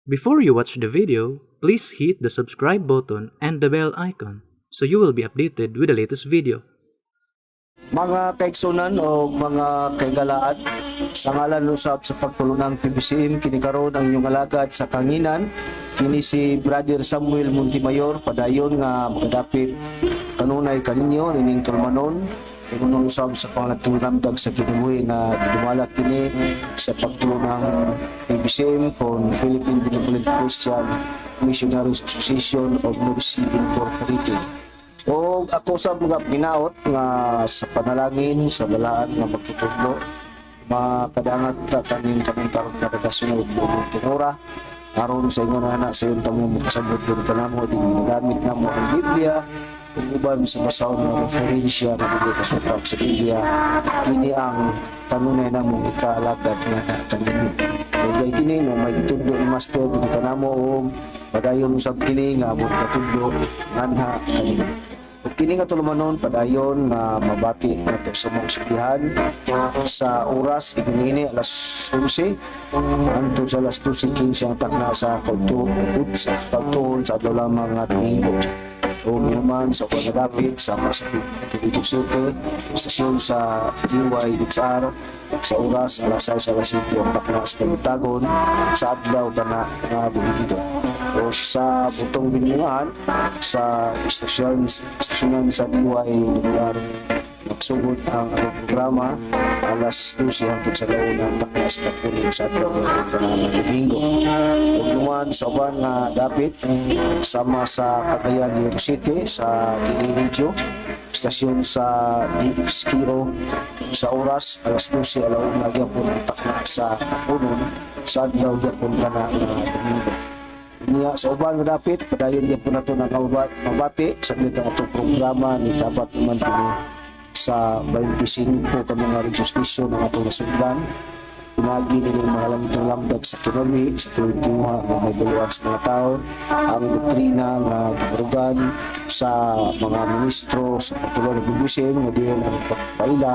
Before you watch the video, please hit the subscribe button and the bell icon so you will be updated with the latest video. Mga kaigsunan o mga kaigalaan, sa ngalan usab sa pagtulunang PBCM, kini karon ang inyong alagad sa kanginan, kini si Brother Samuel Montemayor, padayon nga makadapit kanunay kaninyo nining tulumanon. Tungod usab sa pangatulunang sa kinabuhi nga gidumala kini sa pagtulunang PBCM kon Philippine Benevolent Christian Missionaries Association of Mercy Incorporated. O ako sa mga ginaot nga sa panalangin sa balaan nga magtutudlo, makadangat ta kaning kaming karon nga kasunod ug tinura aron sa ingon ana sa iyong tamo makasabot gyud kanamo di ginagamit namo ang Biblia ug uban sa basahon nga referensya nga dili kasupak sa Biblia. Kini ang kanunay namong ikaalagad nga na kaninyo. Ug kay kini mo may gitudlo ni Master dinhi kanamo og padayon usab kini nga among katudlo nganha kaninyo. Ug kini nga tulumanon, padayon nga mabati nato sa mong sugihan sa oras ingon alas 11 hangtod sa alas 12:15 ang takna sa kulto sa kaltuhon sa adlaw lamang nga Domingo. O naman sa uban nga dapit sa Quezon City, istasyon sa DYXR, sa oras alas 6, alas 7 ang takna sa kabuntagon sa adlaw kana nga Domingo. O sa Butong Binuangan, sa istasyonan sa DYWR, magsugod ang atong programa alas 12 hangtod sa launa ang takna sa kapunon sa adlaw nga Domingo. Ug naman sa uban nga dapit sama sa Cagayan de Oro City, sa TV Radio, istasyon sa DXKO, sa oras alas 12, alauna gyapon ang takna sa kapunon sa adlaw gyapon kana nga Domingo. Niya sa uban nga dapit, padayon gyapon nato nga mabati sa ang atong programa ni kabat naman kini sa 25 ka mga radio station ang atong nasugdan. Pinagi nining mga langitong lamdag sa kinabuhi sa tuwing tinguha nga may buluan sa mga tao ang doktrina nga gibarugan sa mga ministro sa pagtulong ng PBCM nga diyan ang pagpaila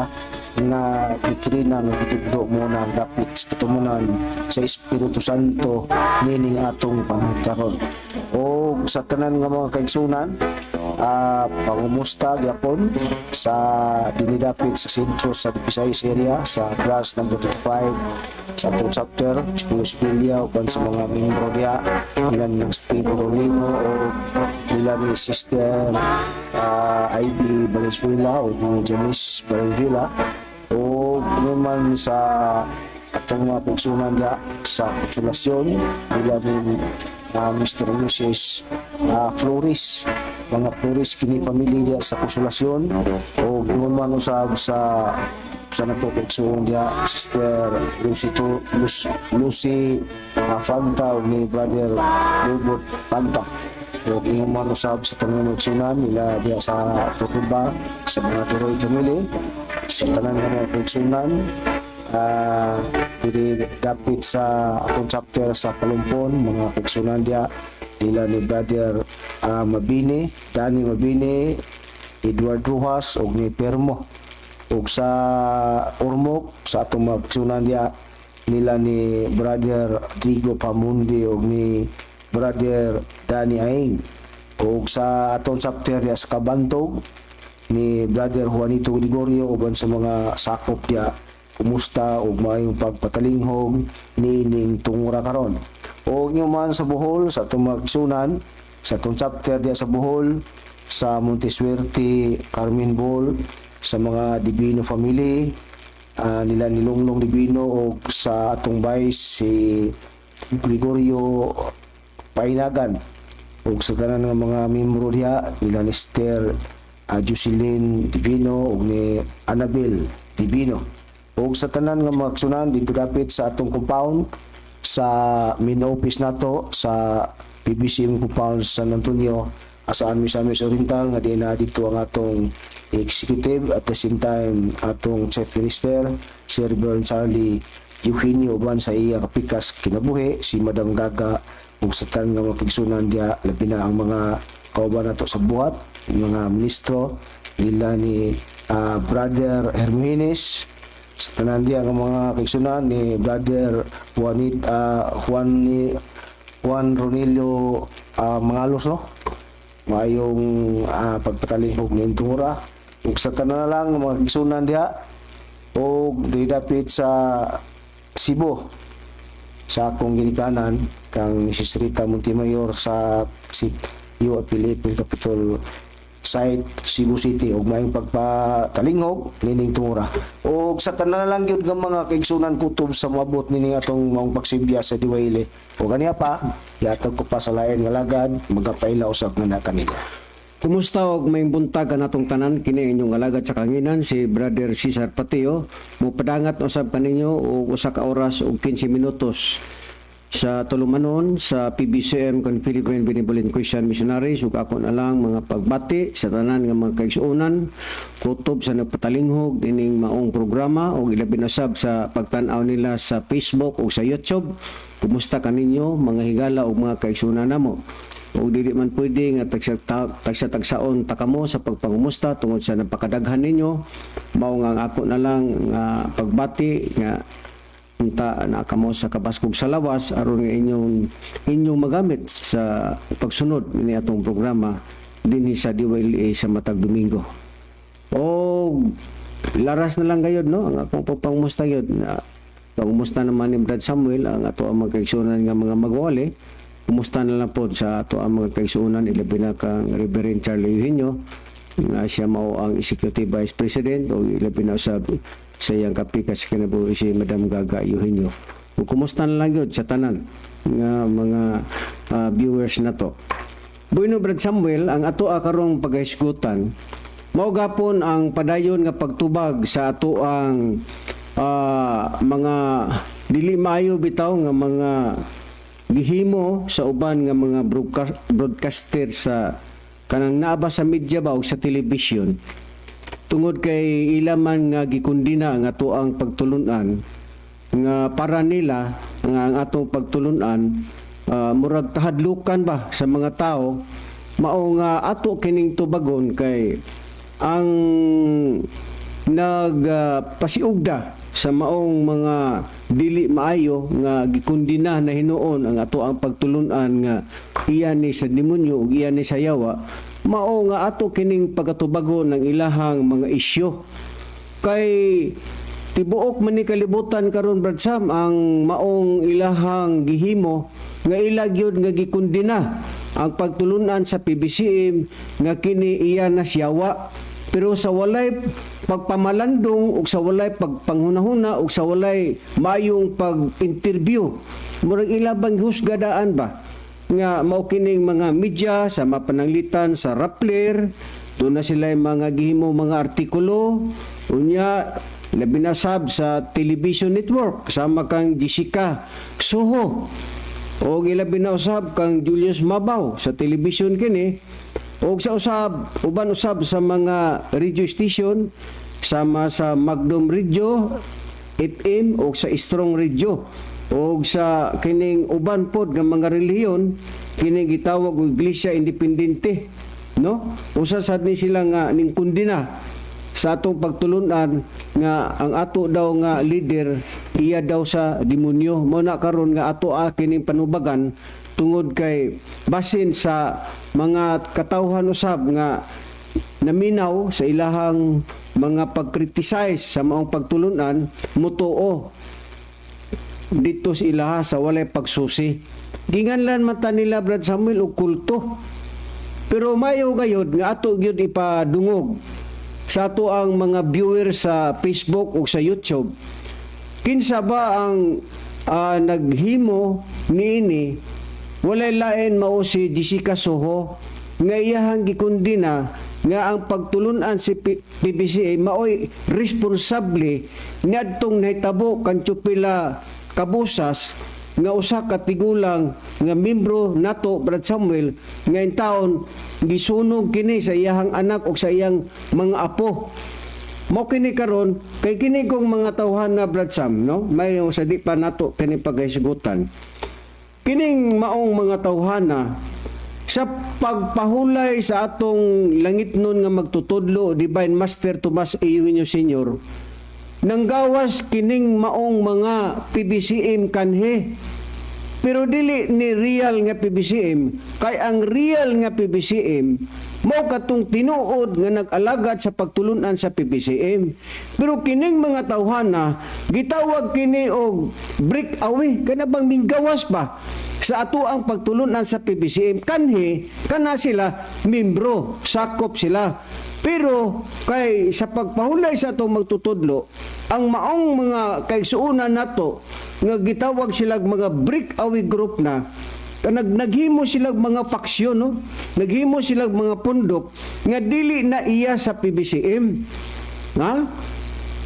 nga doktrina nga gitudlo mo na ang dapit sa katumunan sa Espiritu Santo nining atong panahon karon. O sa tanan nga mga kaigsunan, pangumusta gyapon sa dinidapit sa sentro sa Visayas area sa branch number 25 sa atong chapter Julius Villa uban sa mga membro diya nila ng Spino Rolino o nila ni Sister Ivy Valenzuela o ni Janice Valenzuela, o naman sa atong mga kaigsunan diya sa konsolasyon nila ni Mr. and Mrs. Flores, mga Flores kini pamilya sa konsolasyon, o ingon man usab sa nato kaigsuon diya, Sister Lucy to Lucy Fanta o ni Brother Robert Fanta, o ingon man usab sa tanan nga nila diya sa Tukuba, sa mga Turoy family, sa tanan nga mga kaigsunan diri dapit sa atong chapter sa Palumpon, mga kaigsunan diya nila ni Brother Mabini, Danny Mabini, Edward Rojas ug ni Permo, ug sa Ormoc sa atong mga kaigsunan diya nila ni Brother Trigo Pamundi ug ni Brother Danny Aing, ug sa atong chapter diya sa Kabantog ni Brother Juanito Gregorio uban sa mga sakop diya, kumusta ug maayong pagpatalinghog nining tungura karon. O inyo man sa Bohol sa atong mga kaigsunan sa atong chapter diya sa Bohol sa Montisuerte, Carmen Bohol, sa mga Divino family nila ni Lunglong Divino o sa atong vice si Gregorio Painagan, ug sa tanan nga mga membro diha nila ni Sister Jocelyn Divino ug ni Annabel Divino, ug sa tanan nga mga kaigsunan dito dapit sa atong compound sa main office nato sa PBCM compound sa San Antonio, Jasaan, Misamis Oriental, nga di na dito ang atong executive, at the same time atong chief minister Sir Bern Charlie Eugenio uban sa iya kapikas kinabuhi si Madam Gaga, ug sa tanan nga mga kaigsunan diya, labi na ang mga kauban nato sa buhat, mga ministro nila ni Brother Hermines, sa tanan diya nga mga kaigsunan ni Brother Juanit Juan ni Juan Ronilio Mangalos, no? Maayong pagpatalingkog ning tungura ug sa tanan na lang mga kaigsunan diha og diri dapit sa Cebu, sa akong ginikanan kang Mrs. Rita Montemayor sa CU Philippine Capitol Site, Cebu City, ug maayong pagpatalinghog nining tungura ug sa tanan na lang gyud nga mga kaigsunan kutob sa moabot nining atong maong pagsimbiya sa DYLA. Ug ganiya pa, yatag ko pa sa lain nga lagad, magapaila usab nga na kanila. Kumusta og may buntag atong tanan. Kini inyong alagad sa kanginan, si Brother Cesar Pateo. Mopadangat usab kaninyo og usa ka oras ug 15 minutos sa tulumanon sa PBCM kon Philippine Benevolent Christian Missionaries, ug ako na lang mga pagbati sa tanan nga mga kaigsuonan kutob sa nagpatalinghog dining maong programa ug ilabi na sab sa pagtan-aw nila sa Facebook ug sa YouTube. Kumusta kaninyo, mga higala ug mga kaigsuonan namo? Ug dili man pwede nga tagsa-tagsaon ta kamo sa pagpangumusta tungod sa napakadaghan ninyo. Mao nga ang ako na lang nga pagbati nga unta na kamo sa kabaskog sa lawas aron nga inyong inyong magamit sa pagsunod ni atong programa dinhi sa DYLA sa matag Domingo. O laras na lang gayod, no, ang akong pagpangumusta gyud na pangumusta naman ni Brad Samuel ang ato ang mga kaigsuonan nga mga magwali. Kumusta na lang po sa ato ang mga kaigsuonan, ilabi na kang Reverend Charlie Eugenio nga siya mao ang Executive Vice President, o ilabi na sa iyang kapikas kinabuhi, si Madam Gaga Eugenio. Ug kumusta na lang yun sa tanan nga mga viewers na to. Bueno, Brad Samuel, ang ato karong paghisgutan mao gapon ang padayon nga pagtubag sa ato ang mga dili maayo bitaw nga mga gihimo sa uban nga mga broadcaster sa kanang naa ba sa media ba o sa television, tungod kay ila man nga gikundina ang ato ang pagtulunan nga para nila nga ang atong pagtulunan murag kahadlukan ba sa mga tao. Mao nga ato kining tubagon kay ang nagpasiugda sa maong mga dili maayo nga gikundina na hinuon ang ato ang pagtulunan nga iya ni sa demonyo ug iya ni sa yawa. Mao nga ato kining pagatubagon ng ilahang mga isyu kay tibuok man ni kalibutan karon, Brad Sam, ang maong ilahang gihimo nga ila gyud nga gikundina ang pagtulunan sa PBCM nga kini iya na siyawa, pero sa walay pagpamalandong ug sa walay pagpanghunahuna ug sa walay maayong pag-interview, murag ila bang husgadaan ba nga mao kining mga media sa mapananglitan sa Rappler. Doon na sila yung mga gihimo mga artikulo. Unya labi na sab sa television network sama kang Jessica Soho o ilabi na usab kang Julius Mabaw sa television kini, o sa usab uban usab sa mga radio station sama sa Magdum Radio FM o sa Strong Radio o sa kining uban pod nga mga relihiyon kining gitawag og Iglesia Independente, no? Usa sad ni sila nga ning kundina sa atong pagtulunan nga ang ato daw nga leader iya daw sa demonyo. Mo na karon nga ato kining panubagan tungod kay basin sa mga katawhan usab nga naminaw sa ilahang mga pag-criticize sa maong pagtulunan, mutuo dito sa ilaha sa walay pagsusi. Ginganlan man ta nila, Brad Samuel, og kulto. Pero mayo gayod nga ato gyud ipadungog sa ato ang mga viewers sa Facebook o sa YouTube. Kinsa ba ang naghimo niini? Walay lain, mao si Jessica Soho nga iyahang gikundina nga ang pagtulunan si PBCA maoy responsable niadtong nahitabo kan Chupila Cabusas nga usa ka tigulang nga membro nato, Brad Samuel, nga taon gisunog kini sa iyahang anak o sa iyang mga apo. Mo kini karon kay kini kong mga tawhan na, Brad Sam, no, may sa di pa nato kini paghisgutan kining maong mga tawhana sa pagpahulay sa atong langitnon nga magtutudlo, Divine Master Tomas Eugenio Senior. Nanggawas kining maong mga PBCM kanhi. Pero dili ni real nga PBCM, kay ang real nga PBCM mao katong tinuod nga nag-alagad sa pagtulunan sa PBCM. Pero kining mga tawhana gitawag kini og break away, kana bang minggawas ba sa ato ang pagtulunan sa PBCM, kanhi kana sila membro, sakop sila. Pero kay sa pagpahulay sa atong magtutudlo, ang maong mga kaigsuonan nato nga gitawag sila mga break away group na kanag naghimo sila mga faksyon, no, naghimo sila mga pundok nga dili na iya sa PBCM, ha,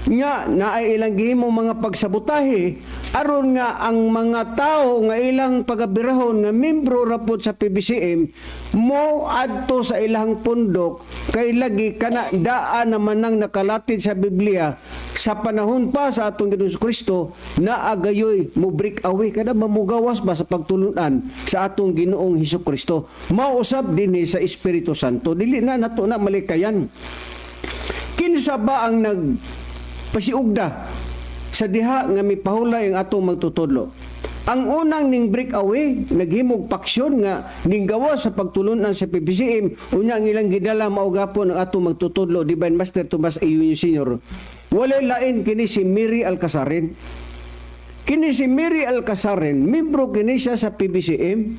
nga naay ilang gihimo mga pagsabotahe aron nga ang mga tao nga ilang pagabirahon nga membro ra pod sa PBCM mo adto sa ilang pundok, kay lagi kana daan naman nang nakalatid sa Biblia sa panahon pa sa atong Ginoong Kristo na agayoy mo break away, kada mamugawas ba sa pagtulunan sa atong Ginoong Hesus Kristo. Mao usab dinhi sa Espiritu Santo, dili na nato na malikayan. Kinsa ba ang nag pasiugda sa diha nga mipahulay ang atong magtutudlo? Ang unang ning break away, naghimog paksyon nga ning gawa sa pagtulunan sa PBCM, unya ang ilang gidala mao gapon ang atong magtutudlo, Divine Master Tomas A. Eugenio Sr. Walay lain kini si Mary Alcasarin. Kini si Mary Alcasarin, membro kini siya sa PBCM.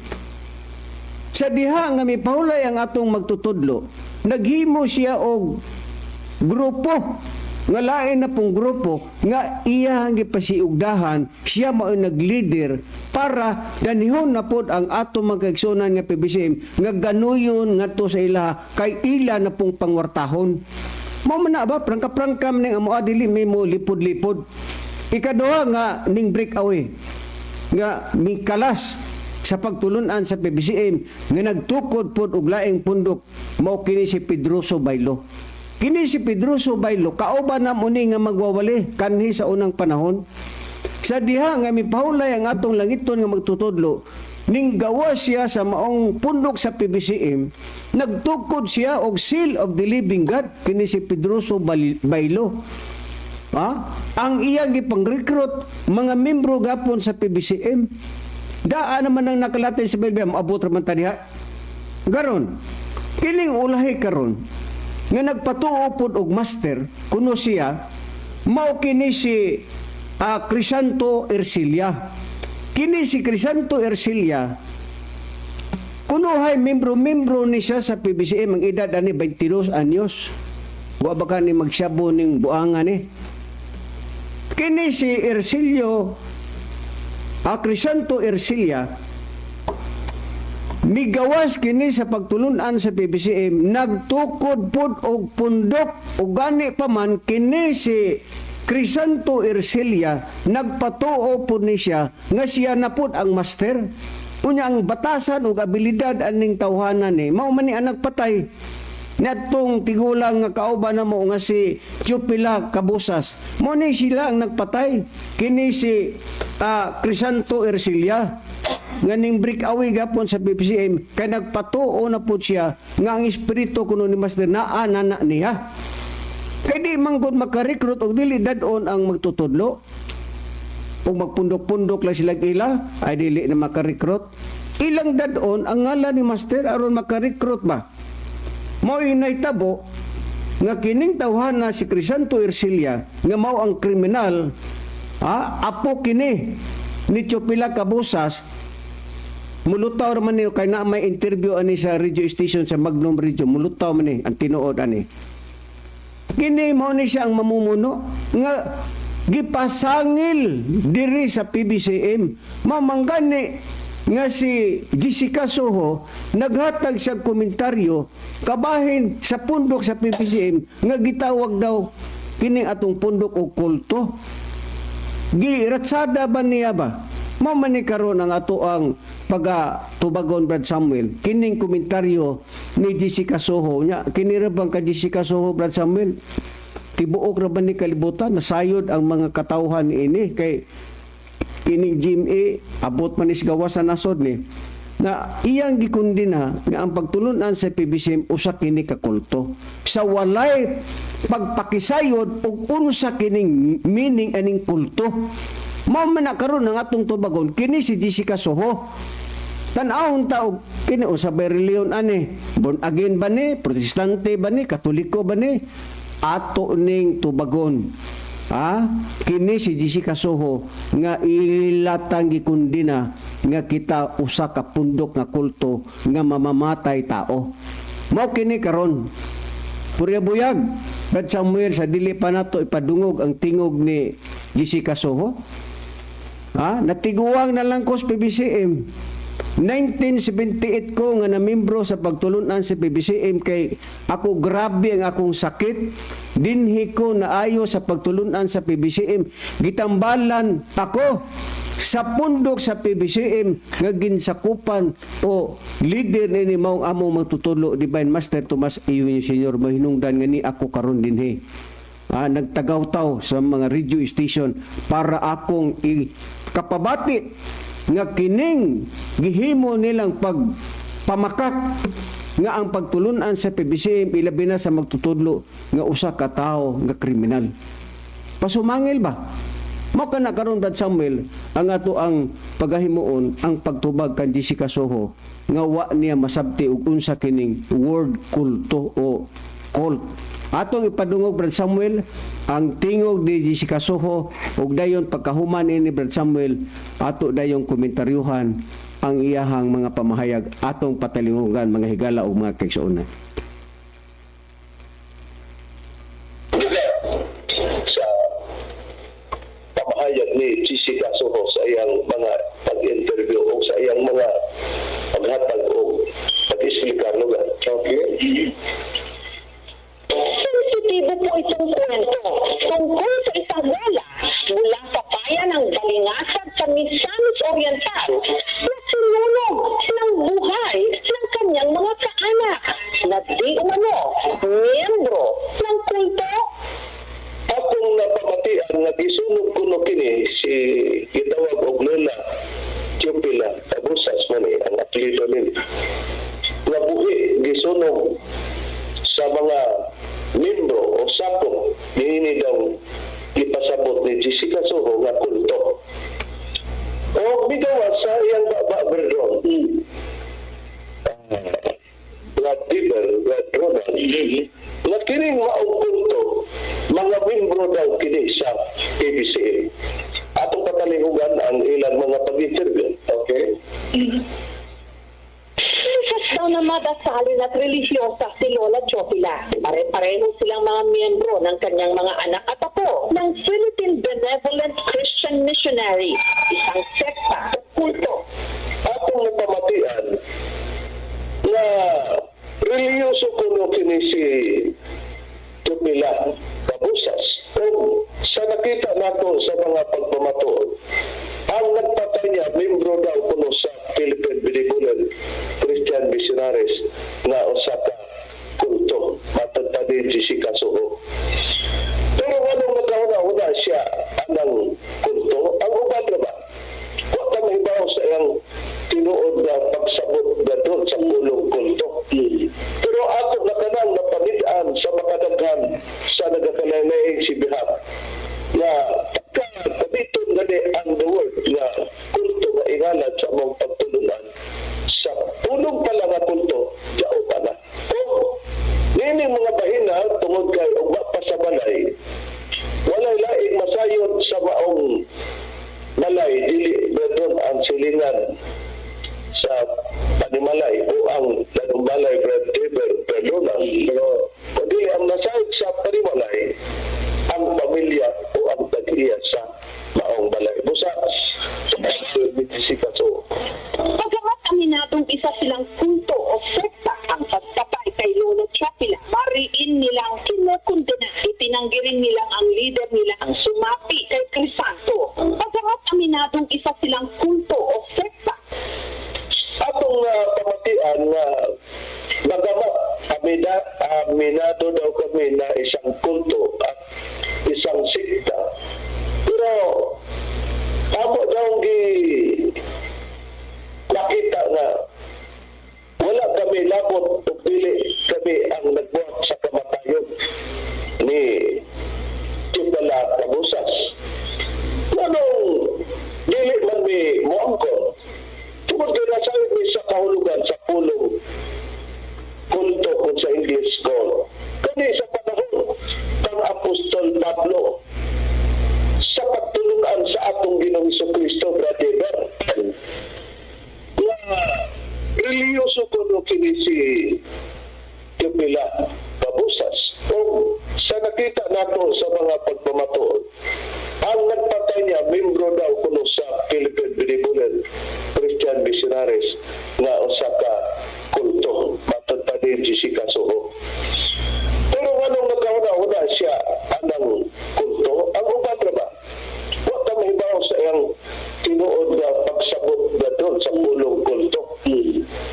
Sa diha nga mipahulay ang atong magtutudlo, naghimo siya og grupo nga lain na pong grupo nga iya ang gipasiugdahan, siya mao nag-leader para danihon na pod ang atong mga kaigsuonan nga PBCM nga ganuyon ngadto sa ila kay ila na pong pangwartahon. Mao man na ba, prangka-prangka man ning amo, dili may mo lipod-lipod. Ikaduha nga ning break away nga mikalas sa pagtulunan sa PBCM nga nagtukod pod og laing pundok mao kini si Pedroso Baylo. Kini si Pedroso Baylo kauban na mo ni nga magwawali kanhi sa unang panahon. Sa diha nga mipahulay ang atong langiton nga magtutudlo, ning gawa siya sa maong pundok sa PBCM, nagtukod siya og Seal of the Living God kini si Pedroso Baylo. Ha? Ang iyang gipang-recruit mga membro gapon sa PBCM. Daa naman ang nakalatay sa Biblia, maabot raman ta diha. Garon, kining ulahi karon nga nagpatuo pod og master kuno siya mao kini si Crisanto Ercilia. Kini si Crisanto Ercilia kunuhay membro-membro ni siya sa PBCM, ang edad ani 22 anyos. Wa ba ka ni magsyabo ning buangan ni? Kini si Ercilio, Crisanto Ercilia, migawas kini sa pagtulunan sa PBCM, nagtukod pod og pundok, ug gani pa man kini si Crisanto Ercilia nagpatuo pod ni siya nga siya na pod ang master. Unya ang batasan ug abilidad aning tawhana ni mao man ni ang nagpatay niadtong tigulang nga kauban namo nga si Chupila Cabusas. Mo ni sila ang nagpatay kini si Crisanto Ercilia nga ning break away gapon sa PBCM kay nagpatuo na po siya nga ang espiritu kuno ni Master naa na na niya. Kay di man gud makarecruit og dili dad-on ang magtutudlo ug magpundok-pundok lang sila ila ay dili na makarecruit. Ilang dad-on ang ngalan ni Master aron makarecruit ba. Mao nahitabo nga kining tawhana si Crisanto Ercilia nga mao ang kriminal, ha, apo kini ni Chupila Cabusas. Mulutaw raman niyo kay na may interview ani sa radio station sa Magnum Radio, mulutaw man ni ang tinuod ani. Kini mao ni siya ang mamumuno nga gipasangil diri sa PBCM. Mamanggani nga si Jessica Soho naghatag siya komentaryo kabahin sa pundok sa PBCM nga gitawag daw kini atong pundok og kulto. Giratsada ba niya ba? Mao man ni karon ang ato ang pagatubagon, Brad Samuel. Kining komentaryo ni Jessica Soho nya, kini ra bang ka Jessica Soho, Brad Samuel? Tibuok ra ba ni kalibutan nasayod ang mga katawhan ini kay kining GMA abot man is gawas sa nasod ni na iyang gikundina nga ang pagtulunan sa PBCM usa kini ka kulto sa walay pagpakisayod og unsa kining meaning aning kulto. Mao man na karon ang atong tubagon kini si Jessica Soho. Tan-awon ta og kini usa ba relihiyon ani? Born again ba ni? Protestante ba ni? Katoliko ba ni? Ato ning tubagon. Ah, kini si Jessica Soho nga ilatang gikundina nga kita usa ka pundok nga kulto nga mamamatay tao. Mao kini karon. Purya buyag, Brad Samuel, sa dili pa nato ipadungog ang tingog ni Jessica Soho. Ha? Natiguang na lang ko sa PBCM. 1978 ko nga namembro sa pagtulunan sa PBCM kay ako grabe ang akong sakit. Dinhi ko naayo sa pagtulunan sa PBCM. Gitambalan ako sa pundok sa PBCM nga ginsakupan o leader ni maong among magtutudlo, Divine Master Tomas Eugenio Senior, mahinungdan nga ni ako karon dinhi. Ah, nagtagaw-taw sa mga radio station para akong ikapabati nga kining gihimo nilang pagpamakak nga ang pagtulunan sa PBCM ilabi na sa magtutudlo nga usa ka tawo nga kriminal. Pasumangil ba? Mao kana karon, Brad Samuel, ang ato ang pagahimuon ang pagtubag kan Jessica Soho nga wa niya masabti og unsa kining word kulto o cult. Atong ipadungog, Brad Samuel, ang tingog ni Jessica Soho ug dayon pagkahuman ini, Brad Samuel, ato dayong komentaryuhan ang iyahang mga pamahayag. Atong patalingugan, mga higala ug mga kaigsuonan. Sa pamahayag ni Jessica Soho sa iyang mga pag-interview o sa iyang mga paghatag o pag-explicar lugar. Okay. Sensitibo po itong kwento tungkol sa isang lola mula sa bayan ng Balingasag sa Misamis Oriental na sinunog ng buhay ng kanyang mga kaanak na di umano miyembro ng kulto. Akong napamatian nga gisunog kuno kini si gitawag og Lola Teopila Cabusas man eh, ang apelyido nila. Nga buhi gisunog sa mga membro o sakop niini daw gipasabot ni Jessica Soho nga kulto. O migawas sa iyang baba, Berdon, nga Diber, nga Ronald, nga kining maong kulto, mga membro daw kini sa PBCM. Atong patalihugan ang ilang mga pag-interview. Okay? Lisas daw na madasalin at relihiyosa si Lola Teofila. Pare-pareho silang mga miyembro ng kanyang mga anak at apo ng Philippine Benevolent Christian Missionary, isang sekta o kulto. Atong napamatian na relihiyoso kuno kini si Teofila Cabusas. O sa nakita nato sa mga pagpamatuod, ang nagpatay niya, membro daw kuno sa Philippine Benevolent Christian Missionaries na usa ka kulto matod pa ni Jessica Soho. Pero anong nagkahuna-huna siya anang kulto? Ang uban na ba? Wa ka mahibaw sa iyang tinuod na pagsabot na doon sa pulong kulto. Pero ato na kanang napanid-an sa makadaghan sa nagakalain si Bihab na pagka gamiton gani ang the word nga kulto nga ingalan sa among pagtulunan sa pulong pa lang nga kulto, jao pa na. O nining mga bahina tungod kay ugma pa sa balay, walay laing masayod sa maong balay dili doon ang silingan sa panimalay o ang balay, Brad Deber Perdona, pero kung dili ang nasayod sa panimalay ang pamilya o ang tag-iya sa maong balay. Busa sa so Bagamat aminadong isa silang kulto o sekta, ang pagpatay kay Lola Teofila, mariin nilang kinukundena. Itinanggi rin nilang ang leader nila ang sumapi kay Crisanto. Bagamat aminadong isa silang kulto o sekta, Atong pamatian nga bagamat aminado daw kami na isang kulto at isang sikta, pero amo daw gi nakita nga wala kami labot ug dili kami ang nagbuhat sa kamatayon ni Teofila Cabusas. Anong Relihiyoso kuno kini si Teofila Cabusas. O sa nakita nato sa mga pagpamatuod, ang nagpatay niya, membro daw kuno sa Philippine Benevolent Christian Missionaries nga usa ka kulto. Matod pa ni Jessica Soho. Pero nganong nagkahuna-huna siya anang kulto, ang uban ra ba? Wa ta mahibaw sa iyang tinuod nga pagsabot na doon sa pulong kulto.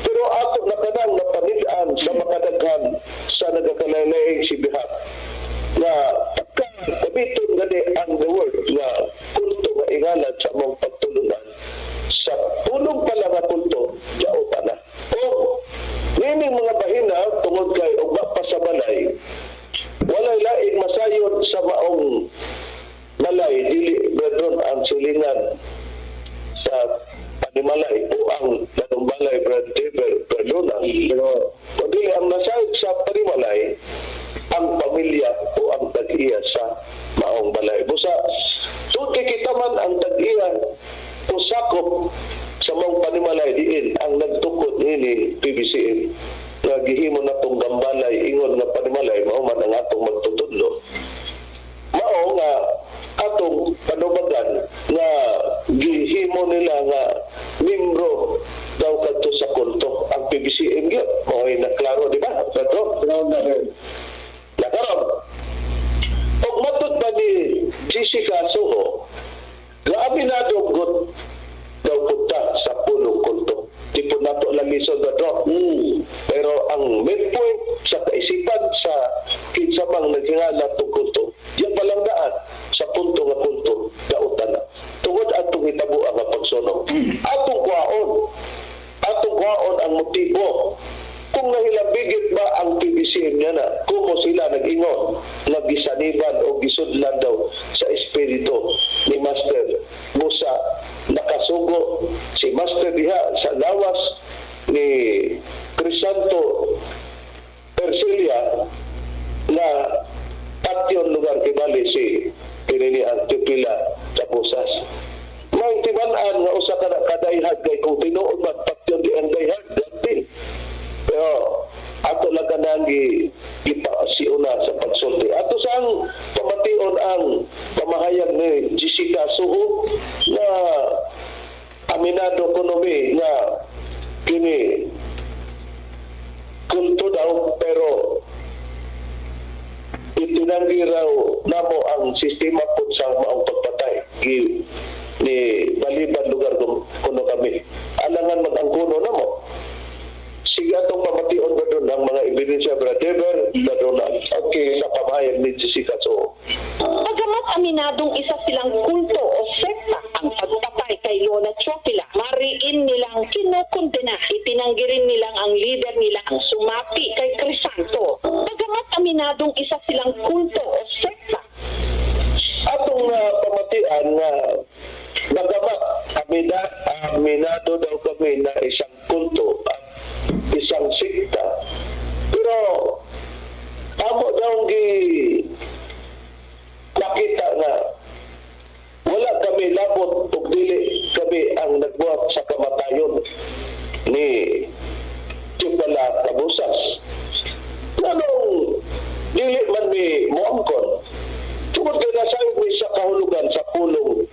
Pero ato na kanang napanid-an sa makadaghan sa nagakalaylaing si Bihak na pagka gamiton gani ang the word nga kulto nga ingalan sa among pagtulunan, sa pulong pala nga kulto, jao pa na. O nining mga bahina, tungod kay ugma pa sa balay, walay laing masayod sa maong balay dili brethren ang silingan sa panimalay o ang nanumbalay, Brad Dever Perdona. Pero kung dili ang nasayod sa panimalay, ang pamilya o ang tag-iya sa maong balay. Busa, tungod kay kita man ang tag-iya o sakop sa maong panimalay diin ang nagtukod ini PBCM nga gihimo na tong gambalay ingon nga panimalay, mao man ang atong magtutudlo, mao nga atong panubagan nga gihimo nila nga membro daw kadto sa kulto ang PBCM gyud. Mao'y naklaro, di ba, Pedro? Nakaron, og matod pa ni Jessica Soho nga aminado gud daw punta sa pulong kulto. Di po nato lalisod na do. Pero ang main point sa kaisipan sa kinsa mang naghingala tong kulto, diyan pa lang daan sa punto nga kulto, dautan na. Tungod atong hitabo ang pagsunog. Atong kuwaon ang motibo kung nahilambigit ba ang PBCM niya na kumo sila nag-ingon nga gisaniban o gisudlan daw sa espiritu ni Master Musa, nakasugo si Master diha sa lawas ni Crisanto Persilia na patyon lugar kibali si pinini ang Teofila Cabusas. May timan-an nga usa ka ka-diehard kay kung tinuod man patyon di ang diehard ganti. Pero ato lang kanang gipasiuna sa pagsulti. Ato sang pamation ang pamahayag ni Jessica Soho na aminado kuno mi nga kini kulto daw, pero itinanggi raw namo ang sistema po sa maong pagpatay. Gi, ni baliban lugar kuno kami. Alangan mag-angkuno namo. Sige, atong pamation ba doon ang mga ebidensya, Brother Donald? Okay, sa pamahayag ni Jessica Soho. Bagamat aminadong isa silang kulto o sekta ang pagpatay kay Lola Teofila, mariin nilang kinukondena. Itinanggi rin nilang ang leader nila ang sumapi kay Crisanto. Bagamat aminadong isa silang kulto o sekta, Atong pamatian nga bagamat aminado daw kami na isang kulto at isang sikta, pero amo daw gi nakita nga wala kami labot ug dili kami ang nagbuhat sa kamatayon ni Teofila Cabusas. Nganong dili man mi moangkon? Tungod kay nasayod mi sa kahulugan sa pulong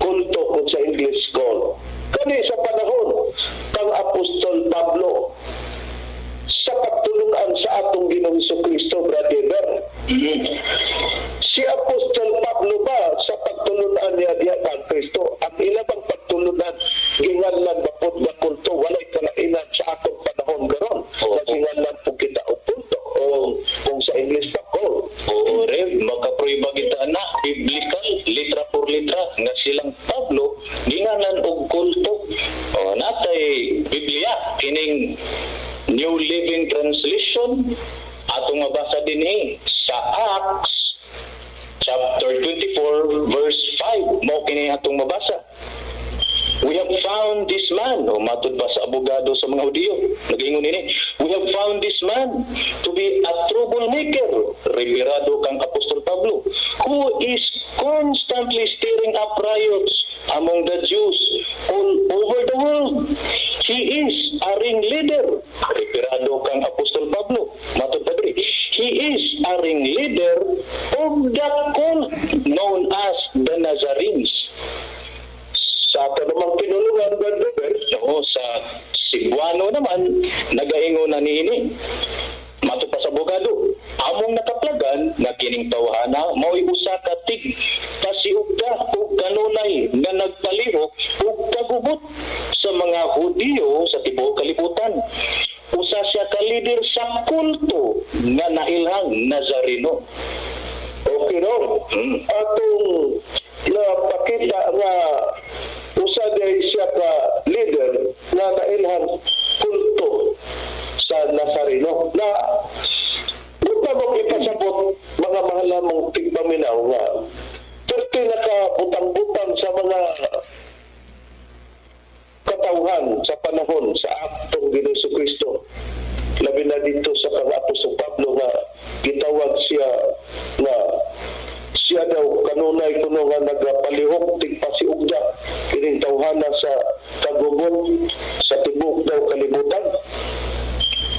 kulto, kung sa English cult. Kani sa panahon kang Apostol Pablo sa pagtulungan sa atong Ginoong Kristo, brother. Si Apostol Pablo ba sa pagtulunan niya diha kang Kristo, ang ila bang pagtulunan ginganlan ba pod nga kulto? Walay kalainan sa atong panahon karon. Nga ginganlan po kita og kulto o kung sa English pa, cult. Oo, Rev, makaprueba kita na biblical, litra por litra, nga silang Pablo, ginganan og kulto. O, natay Biblia, kining New Living Translation, atong mabasa dinhi sa Acts chapter 24 verse 5, mao kini atong mabasa. "We have found this man," o matod pa sa abogado sa mga Hudiyo, nag-ingon ini, "We have found this man to be a troublemaker," referado kang Apostol Pablo, "who is constantly stirring up riots among the Jews all over the world." He is a ringleader. Referado kang Apostol Pablo. Matod pa diri. He is a ringleader of the cult known as the Nazarenes. Sa ato namang pinulungan, Brother Robert, Oo, sa Cebuano naman, nagaingon na niini. Matod pa sa abogado, among nakaplagan nga kining tawhana mao'y usa ka tig pasiugda ug kanunay nga nagpalihok ug kagubot sa mga Hudiyo sa tibuok kalibutan. Usa siya ka leader sa kulto nga nailhang Nazareno. Okay no? Atong napakita nga usa day siya ka leader nga nailhan kulto sa Nazareno na Huwag mong ipasabot, mga mahal namong tigpaminaw, nga perti nakabutang-butang sa mga katawhan sa panahon sa atong Ginoong Kristo, labi na dito sa kang Apostol Pablo nga gitawag siya nga siya daw kanunay kuno nga nagapalihok tigpasiugda kining tawhana sa kagubot sa tibuok daw kalibutan.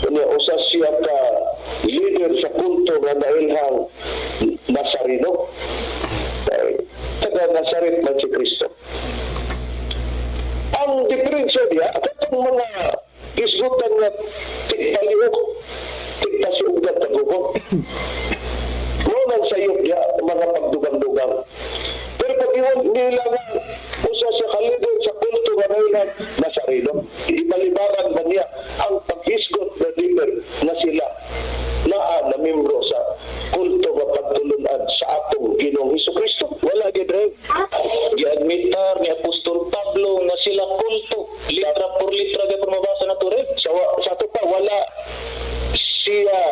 Unya usa siya ka leader sa kulto nga nailhang Nazareno. Kay taga Nazaret man si Kristo. Ang diferensya niya, katong mga isgutan nga tigpalihok, tigpasiugda kagubot. Mao nang sayop niya mga pagdugang-dugang. Pero pag iwan nila nga usa sa ka-leader sa kulto nga nailhang Nazareno, ibalibaran ba niya ang paghisgot na leader na sila naa na membro sa kulto nga pagtulunan sa atong Ginoong Hesus Kristo? Wala gid, Rev. Giadmitar ni Apostol Pablo nga sila kulto. Litra por litra gyud mabasa na to, Rev. Sa ato pa wala siya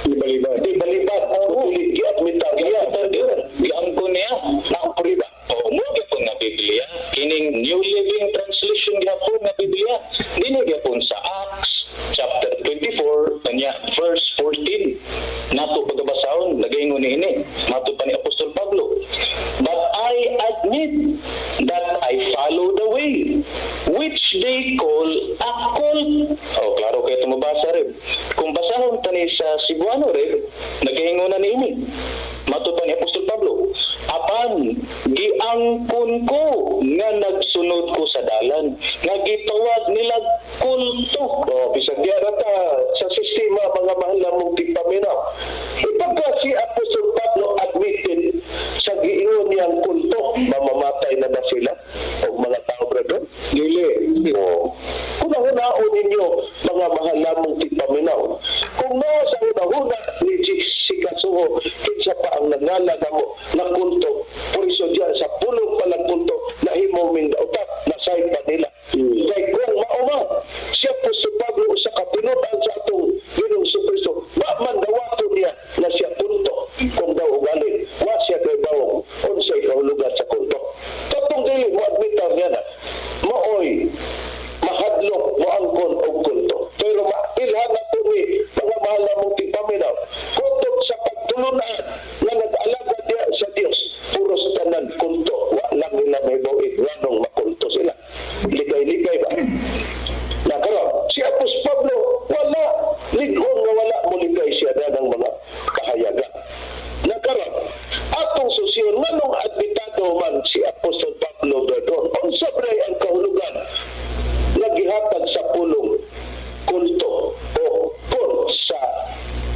Di balibad. Di balibad. Oo, giadmitar niya. Giadmitar gyud. Giangkon niya. Nakupriba. O mo gyapon nga Biblia kining New Living Translation gyapon nga Biblia dinhi gyapon sa Acts chapter 24 kanya verse 14 nato pagabasahon. Nagaingon niini matod pa ni Apostol Pablo, "But I admit that I follow the way which they call a cult." Oh, klaro kay tumabasa, Rev. Kung basahon tani sa Cebuano, Rev, nagaingon na niini matod pa ni Apostol Pablo, "Apan giangkon ko nga nagsunod ko sa dalan nga gitawag nila kulto." O, bisan diya na ta sa sistema, mga mahal na mong tigpaminaw. Ipagka si Apostol Pablo admitted sa giingon niyang kulto, mamamatay na ba sila? O mga tao, brother? Dili. O, kung nahunaon ninyo, mga mahal namong tigpaminaw, kung nasa hunahuna ni si Kasuho, kinsa pa ang nangala namo na kulto, puriso diyan sa pulong palang kulto, nahimo ming dautak, nasay pa nila. Kay kung mauma, si Apostol Pablo usa ka tinud-an sa atong Ginoong Kristo, wa man dawaton niya na siya kulto. Kung daw ugali, wa siya kay bawong unsay kahulugan sa kulto. Katong dili mo admitar niya na, maoy mahadlok moangkon og kulto. Pero mailhan na po ni mga mahal na mong tigpaminaw. Kutob sa pagtulunan nga nag-alaga diya sa Dios, puros tanan kulto. Wa lang nila may bawid nganong makulto sila. Likay-likay ba? Na karon, si Apostol Pablo wala ligon nga wala molikay siya na ng mga kahayagan. Na karon, atong susyon nganong admitado man si Apostol Pablo Verdon. Unsa ba ang kahulugan nga gihatag sa pulong kulto o cult sa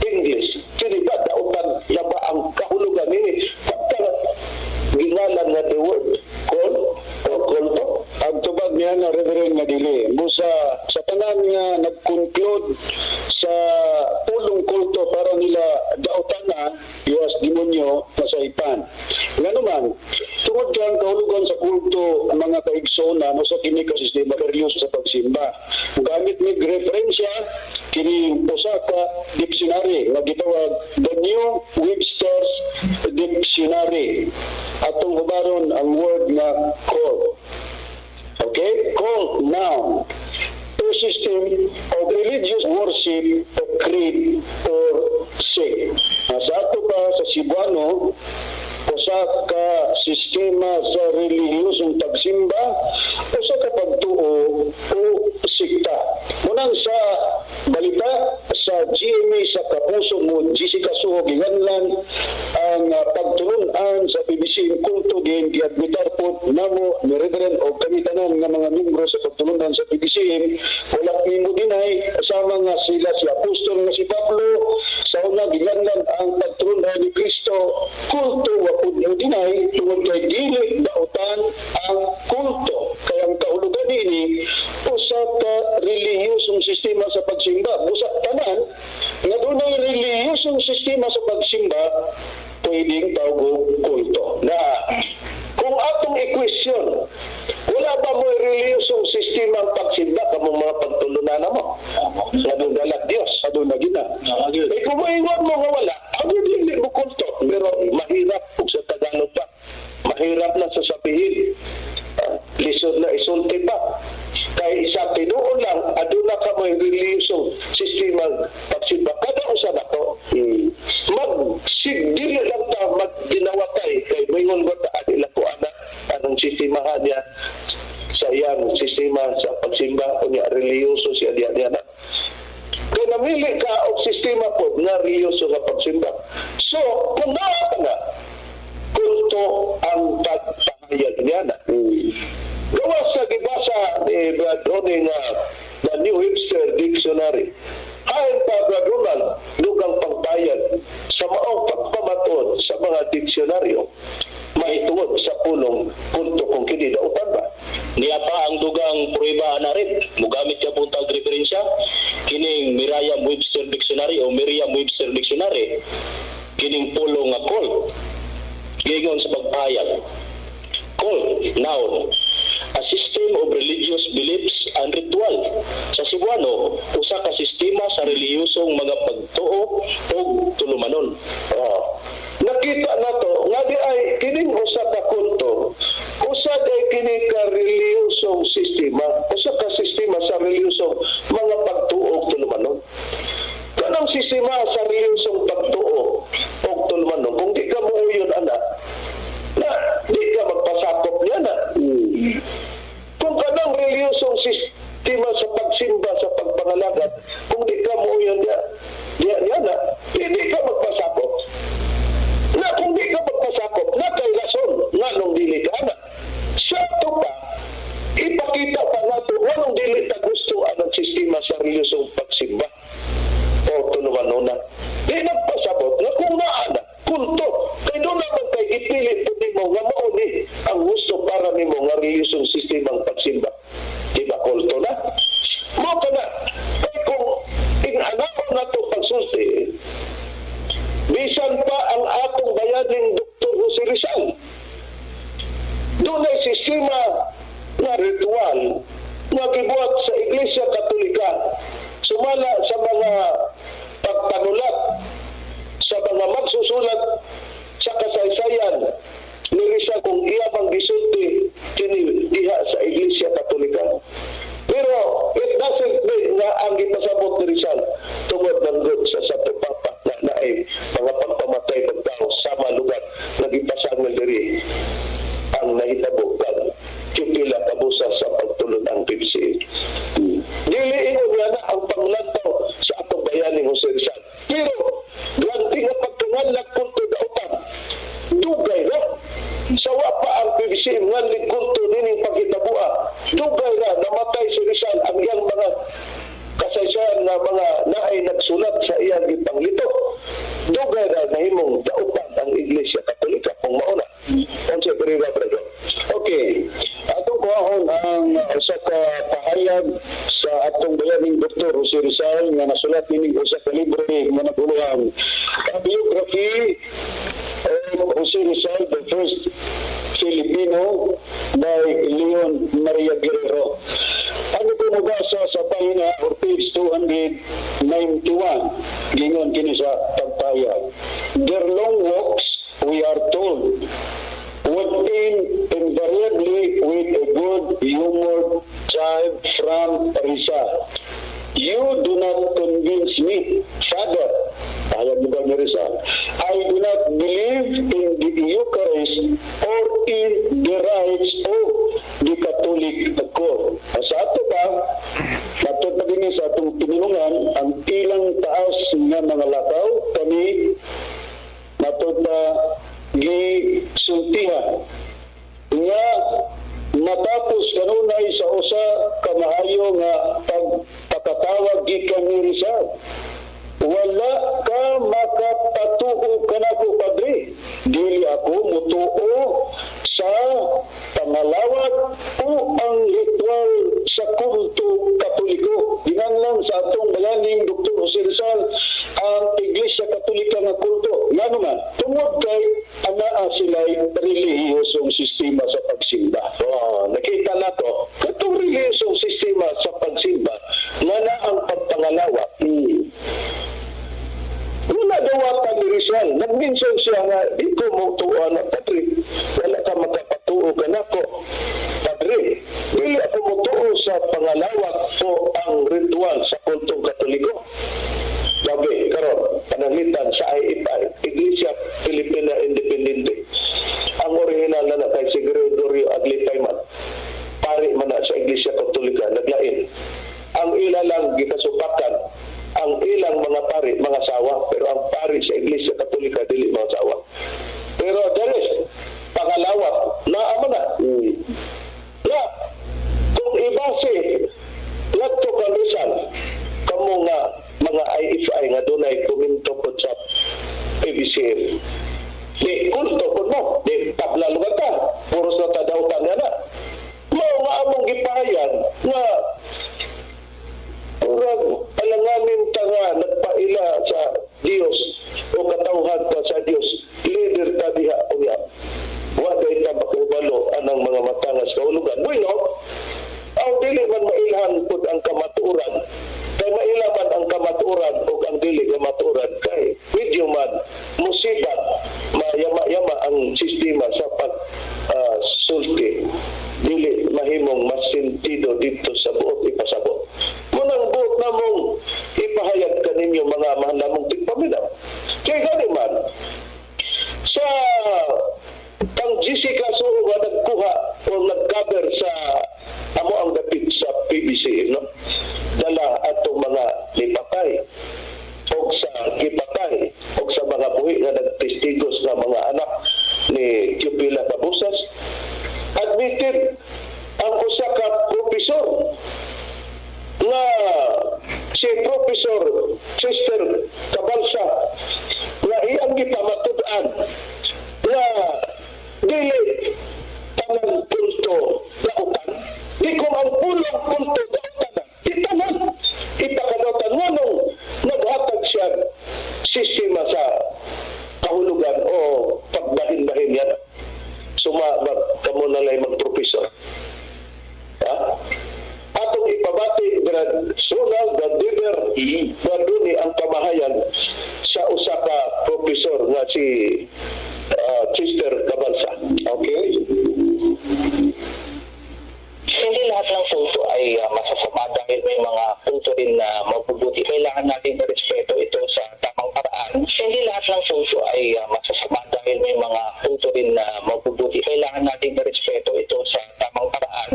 English? Kini ba dautan na ba ang kahulugan nini pagka gingalan nga the word cult o kulto? Ang tubag niya nga, Reverend, nga dili. Busa sa tanan nga nag-conclude sa pulong kulto para nila daotana iwas demonyo masaipan. Nga naman, tungod kay ang kahulugan sa kulto, mga kaigsonan, usa kini ka sistema seryoso sa pagsimba. Gamit mig referensya kini usa ka dictionary nga gitawag The New Webster's Dictionary. Atong hubaron ang word nga cult. Okay? Cult, noun. A system of religious worship, a creed, or sect. Sa ato pa sa Cebuano, usa ka sistema sa relihiyosong pagsimba, usa ka pagtuo o sekta. PBCM, wala mi mo deny sama nga sila si apostol nga si Pablo sa una gilanlan ang pagtulunan ni Kristo kulto, wa pud mo deny tungod kay dili dautan ang kulto, kay ang kahulugan niini usa ka relihiyosong sistema sa pagsimba. Busa tanan nga dunay relihiyosong sistema sa pagsimba pwedeng tawgog kulto. Na kung atong i-question, wala ba mo relihiyosong sistema ang pagsimba kamong mga pagtulunan mo? Nga dalag Dios. Aduna gina. Eh kung moingon mo nga wala, ano dili mo kulto? Pero mahirap kung sa Tagalog pa. Mahirap na sasabihin. Ah, lisod na isulti pa. Kay isa tinuon lang, aduna ka mo relihiyosong sistema pagsimba. Kada usa na to, mag dili lang ta magginawatay kay moingon ba ta adila ko ana anong sistemahan niya sa iyang sistema sa pagsimba, unya relihiyoso siya diya diya na. Kay namili ka og sistema po nga relihiyoso nga pagsimba. So, kung naa ka nga, kulto ang pagpahayag niya na. Gawas sa gibasa ni Brad Ronnie nga The New Webster Dictionary. Ayon pa, Brad Ronald, dugang pagbayad sa maong pagpamatod sa mga diksyonaryo, mahituod sa pulong kulto kung kini dautan ba. Niya pa ang dugang prueba na rin. Mugamit ka pong tag referensya kining Merriam-Webster Dictionary o Merriam-Webster Dictionary, kining pulong nga cult. Giingon sa pagpahayag. Cult, noun, a system of religious beliefs and ritual. Sa Cebuano, usa ka sistema sa relihiyosong mga pagtuo ug tulumanon. Oh. Nakita na to nga di ay kining usa ka kulto, usa di kini ka relihiyosong sistema, usa ka sistema sa relihiyosong mga pagtuo ug tulumanon. Kanang sistema sa relihiyosong pagtuo ug tulumanon, kung di ka muuyon ana, na di ka magpasakop niya na. Kung kanang relihiyosong sistema sa pagsimba sa pagpangalagad, kung di ka muuyon niya, diya niya na, hindi ka magpasakop. Na kung di ka magpasakop, na kay rason nga nung dili ka na. Sa ato pa, ipakita pa nato nganong dili ta gusto ang sistema sa relihiyosong pagsimba o tulumanon na. Di nagpasabot nga kung naa na, kulto. Kay doon naman kay ipilit po nimo nga mao ni ang gusto para nimo nga relihiyosong sistemang pagsimba. Di ba kulto na? Mo ka na. Kay kung inanaw na to pagsulti, bisan pa ang atong bayaning Dr. Jose Rizal, dunay sistema nga ritual nga gibuhat sa Iglesia Katolika sumala sa mga pagpanulat sa mga magsusulat sa kasaysayan ni Rizal kung iya bang gisulti kini diha sa Iglesia Katolika. Pero it doesn't mean nga ang gipasabot ni Rizal tungod ng good sa Santo Papa na naay mga pagpamatay ng tao sama lugar na gipasangil diri ang nahitabo kag Teofila Cabusas sa pagtulon-ang PBCM. Dili ingon nga na ang panglantaw sa atong bayaning Jose Rizal. Pero ganti nga pagkanganlag kulto dautan, dugay na. Sa wa pa ang PBCM nganlig kulto nining paghitabua, dugay na namatay si Rizal, ang iyang mga kasaysayan nga mga naay nagsulat sa iyang gipanglito. Dugay na nahimong dautan ang Iglesia Katolika kung mauna. Unsa prueba, Brother? Okay. Atong kuhahon ang usa ka pahayag sa atong bayaning Dr. Jose Rizal nga nasulat nining usa ka libro nga naguluhan A Biography of Jose Rizal, the First Filipino by Leon Maria Guerrero. Ano ko mabasa sa pahina or page 291, gingon kini sa pagpahayag. "Their long walks, we are told, would end invariably with a good-humored jibe from Rizal. 'You do not convince me, Father.'" Pahayag mo ba ni Rizal? "I do not believe in the Eucharist or in the rites of the Catholic Court." Sa ato ba, matod na din sa atong pinulungan, ang ilang taas nga mga lakaw, kami matod na gisultihan nga matapos kanunay sa usa ka maayo nga gikan ni Rizal. "Wala ka makapatuo kanako, padre. Dili ako mutuo sa pangalawat o ang ritual sa kulto Katoliko." Ginganlan sa atong bayaning Dr. Jose Rizal ang Iglesia Katolika nga kulto. Ngano man? Tungod kay anaa sila'y relihiyosong sistema sa pagsimba. Oh, nakita na to. Katong relihiyosong sistema sa pagsimba, nga na ang pagpangalawat. Wala dawatan ni Rizal. Nag-mention siya nga, "Di ko mo tuo na, padre. Wala ka makapatuo kanako. Padre, dili ako motuo sa pangalawat o ang ritual sa kultong Katoliko." Gabi, karon pananglitan sa IFI, Iglesia Filipina Independente. Ang original na na kay si Gregorio Aglipay man. Pari man na sa Iglesia Katolika, naglain. Ang ila lang gikasupakan, ang ilang mga pari, mga sawa, pero ang pari sa Iglesia Katolika dili mga sawa. Pero the rest, pangalawat, naa man na. Ya, kung ibase ngadto kang Rizal, kamo nga mga IFI nga dunay komento pod sa PBCM. Di kulto pod mo, di tabla lugar ka, puros na tadawtan nga na. Mao nga among gipahayag nga murag alanganin ta nga nagpaila sa Dios o katawhan ta sa Dios, leader ta diha unya. Wa day ta makaubalo anang mga matangas kahulugan. Bueno, ang dili man mailhan pud ang kamatuoran, kay maila man ang kamatuoran ug ang dili kamatuoran kay medyo man musibat mayama-yama ang sistema sa pag sulti, dili mahimong mas sentido dito sa buot ipasabot. Munang buot namong ipahayag kaninyo, mga mahal namong tigpaminaw. Kay gani man sa kang Jessica Soho nga nagkuha o nag-cover sa amo ang dapit sa PBC, no, dala atong mga lipatay o sa gipatay o sa mga buhi nga nagtestigos nga mga anak ni Teofila Cabusas, admitted ang usa ka profesor nga si Professor Chester Cabalsa nga iyang gipamatud-an nga dili tanan kulto dautan. Di kung ang pulong kulto dautan na, di tanan ipakadautan, nganong naghatag siya sistema sa kahulugan o pagbahin-bahin yan. Suma ba kamo na lang mag-professor? Ha? Atong ipabati, Brad Sonal, Brad Diver, Brad Duni, ang pamahayan sa usa ka professor nga si Chester Cabalsa. Okay? Hindi lahat ng kulto ay masasama dahil may mga kulto rin na mabubuti. Kailangan natin respeto ito sa tamang paraan. Hindi lahat ng kulto ay masasama dahil may mga kulto rin na mabubuti. Kailangan natin respeto ito sa tamang paraan.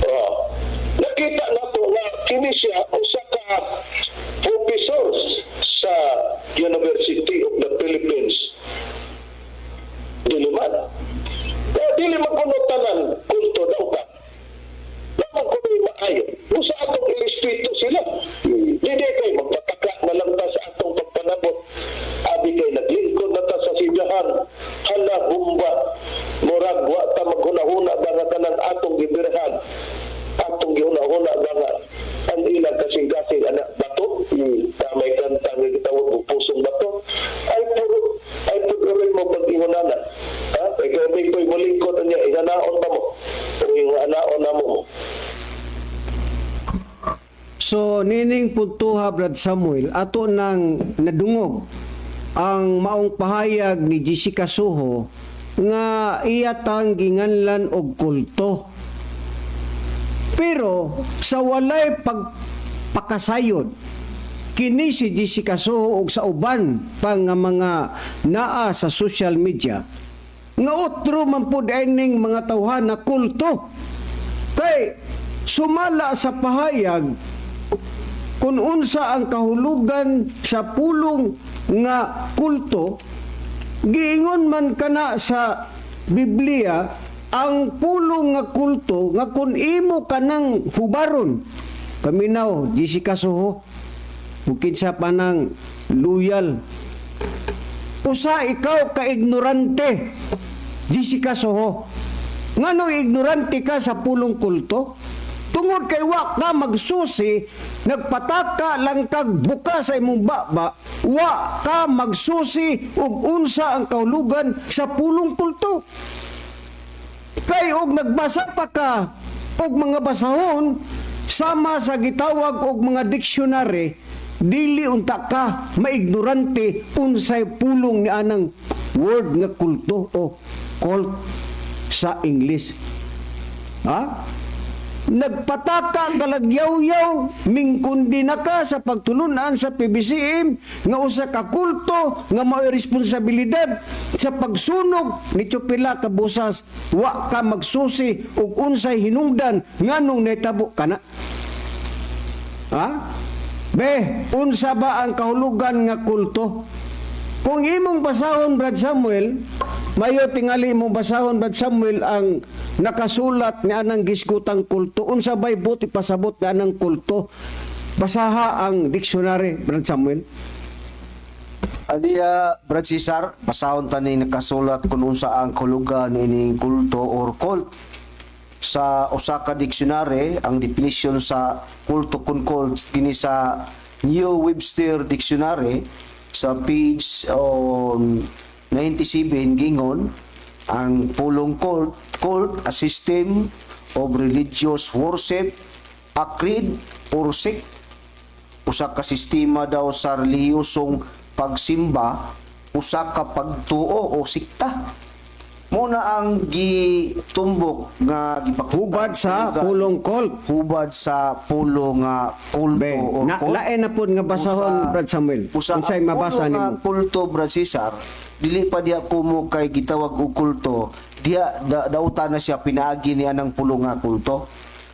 Oh. Nakita na to nga kini siya usa ka professor sa University of the Philippines. Diliman. Kaya dili man kuno tanan kulto dautan. Lamang kuno maayo. Usa atong irespeto sila. Dili kay magpataka na lang ta sa atong pagpanabot. Abi kay naglingkod na ta sa simbahan. Hala humba. Murag wa ta maghunahuna ba nga kanang atong gibirhan. Atong gihunahuna ba nga ang ilang kasing-kasing anak bato. Tamay kanta nga gitawag og pusong bato. Ay puro ay puro mo pag-ihunana. Ha? Ikaw may ko'y mulingkod niya, ihanaon ba mo? O ihanaon na mo? So nining puntuha, Brad Samuel, ato nang nadungog ang maong pahayag ni Jessica Soho nga iya tang ginganlan og kulto. Pero sa walay pagpakasayod kini si Jessica Soho og sa uban pa nga mga naa sa social media nga otro man pud ining mga tawhan na kulto, kay sumala sa pahayag kung unsa ang kahulugan sa pulong nga kulto, giingon man kana sa Biblia ang pulong nga kulto nga kung imo kanang hubaron. Paminaw, Jessica Soho. Ug kinsa pa nang loyal. Usa ikaw ka ignorante, Jessica Soho. Ngano ignorante ka sa pulong kulto? Tungod kay wa ka magsusi, nagpataka lang kag buka sa imong baba, wa ka magsusi ug unsa ang kahulugan sa pulong kulto. Kay og nagbasa pa ka og mga basahon sama sa gitawag og mga dictionary, dili unta ka maignorante unsay pulong ni anang word nga kulto o cult sa English. Ha? Nagpataka kalagyaw-yaw, mingkundi na ka sa pagtulunan sa PBCM nga usa ka kulto nga mao'y responsibilidad sa pagsunog ni Chupila Cabusas. Wa ka magsusi og unsay hinungdan nganong nahitabo kana. Ha? Be, unsa ba ang kahulugan nga kulto? Kung imong basahon, Brad Samuel, mayo tingali imong basahon, Brad Samuel, ang nakasulat ni anang gisgutang kulto. Unsa bay buot ipasabot ni anang kulto? Basaha ang dictionary, Brad Samuel. Adiya, Brad Cesar, basahon ta ni nakasulat kung unsa ang kahulugan ining kulto or cult. Sa usa ka dictionary, ang definition sa kulto kun cult kini sa New Webster Dictionary sa page 97, gingon ang pulong cult, cult, a system of religious worship, a creed or sect, usa ka sistema daw sa relihiyosong pagsimba, usa ka pagtuo o sikta. Mo na ang gitumbok nga gipakita Hubad sa pulong cult. Hubad sa pulong nga kulto Be, or na, cult. lain na pod nga basahon, Brad Samuel. Usa Unsay ang mabasa pulong nga nimo? kulto, Brad Cesar, dili pa diha kumo kay gitawag og kulto, diha dautan na siya pinaagi niya ng pulong nga kulto.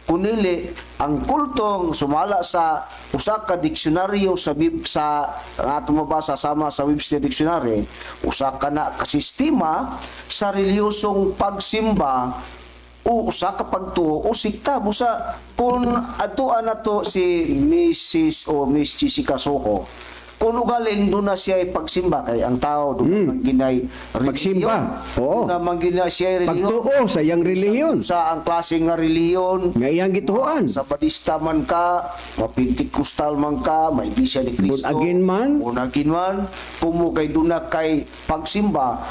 Kunili ang kultong sumala sa usa ka diksyonaryo sa Bib, sa ang atong mabasa sama sa Webster Dictionary, usa ka na ka sistema sa relihiyosong pagsimba o usa ka pagtuo o sikta. Busa kung atuan na to si Mrs. o Miss Jessica Soho, kung ugaling doon na siya ay pagsimba, kay ang tao doon man ginay Pagsimba, oo. doon naman gina siya ay relihiyon. Pagtuo sa iyang relihiyon. Sa ang klase nga relihiyon. Nga iyang gituoan. Sa Badista man ka, mapintikostal man ka, may Iglesia ni Cristo. Born again man. Born again man. Kumo kay doon na kay pagsimba,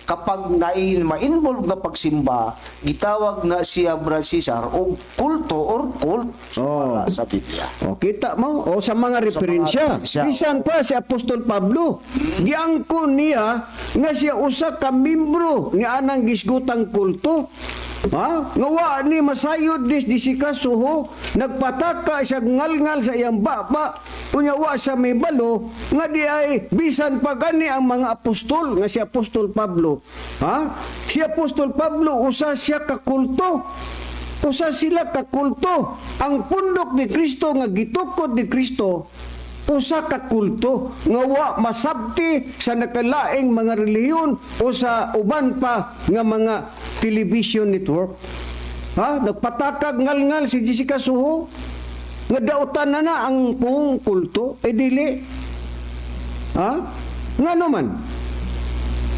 kapag nain ma-involve nga pagsimba, gitawag na siya, Brad Cesar, og kulto or cult Oh. sa Biblia. O, kita mo, o sa mga referensya. Referensya. Bisan pa si Apostol Pablo, giangkon niya nga siya usa ka membro ni anang gisgutang kulto. Ha? Nga wa ni masayod dis Jessica Soho, nagpataka siya ngalngal sa iyang baba, unya wa sa may balo nga di ay bisan pa gani ang mga apostol nga si Apostol Pablo. Ha? Si Apostol Pablo usa siya ka kulto. Usa sila ka kulto. Ang pundok ni Kristo nga gitukod ni Kristo usa ka kulto nga wa masabti sa nakalaing mga relihiyon o sa uban pa nga mga television network. Ha? Nagpatakag ngalngal si Jessica Soho nga dautan na na ang buong kulto, eh dili. Ha? Ngano man?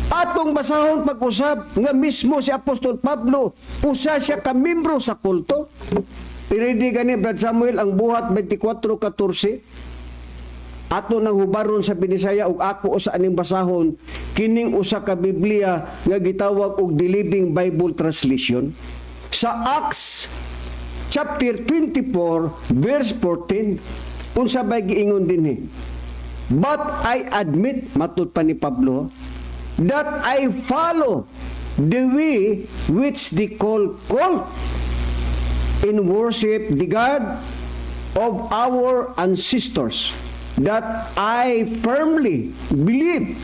Atong basahon pag-usab nga mismo si Apostol Pablo usa siya ka membro sa kulto. Piridi gani, Brad Samuel, ang Buhat 24:14. Ato nang hubaron sa Binisaya ug ako usa aning basahon kining usa ka Biblia nga gitawag og The Living Bible Translation sa Acts chapter 24 verse 14. Unsa bay giingon dinhi? "But I admit," matud pa ni Pablo, "that I follow the way which they call cult in worship the God of our ancestors, that I firmly believe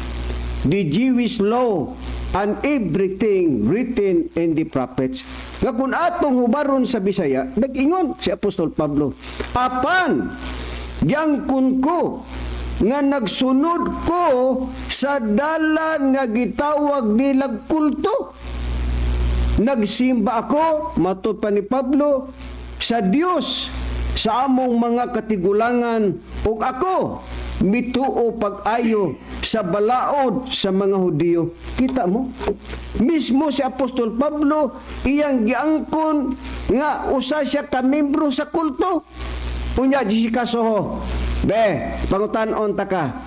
the Jewish law and everything written in the prophets." Nga kung atong hubaron sa Bisaya, nag-ingon si Apostol Pablo, "Apan, giangkon ko nga nagsunod ko sa dalan nga gitawag nilang kulto. Nagsimba ako," matud pa ni Pablo, "sa Dios sa among mga katigulangan ug ako mituo pag-ayo sa balaod sa mga Hudiyo. Kita mo? Mismo si Apostol Pablo, iyang giangkon nga usa siya ka membro sa kulto. Unya Jessica Soho. Be, pangutan-on ta ka.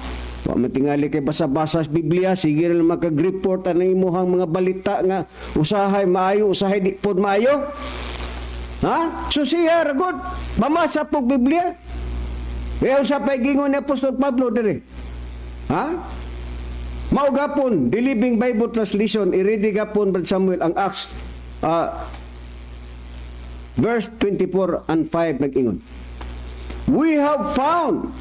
Wa man tingali kay basa-basa sa Biblia, sige ra lang makag-report ang imuhang mga balita nga usahay maayo, usahay di pod maayo. Ha? So siya ragod, mamasa pog Biblia. Be, unsa pay gingon ni Apostol Pablo diri? Ha? Mao gapon, The Living Bible Translation, i-ready gapon, Brad Samuel, ang Acts verse 24 and 5 nag-ingon. "We have found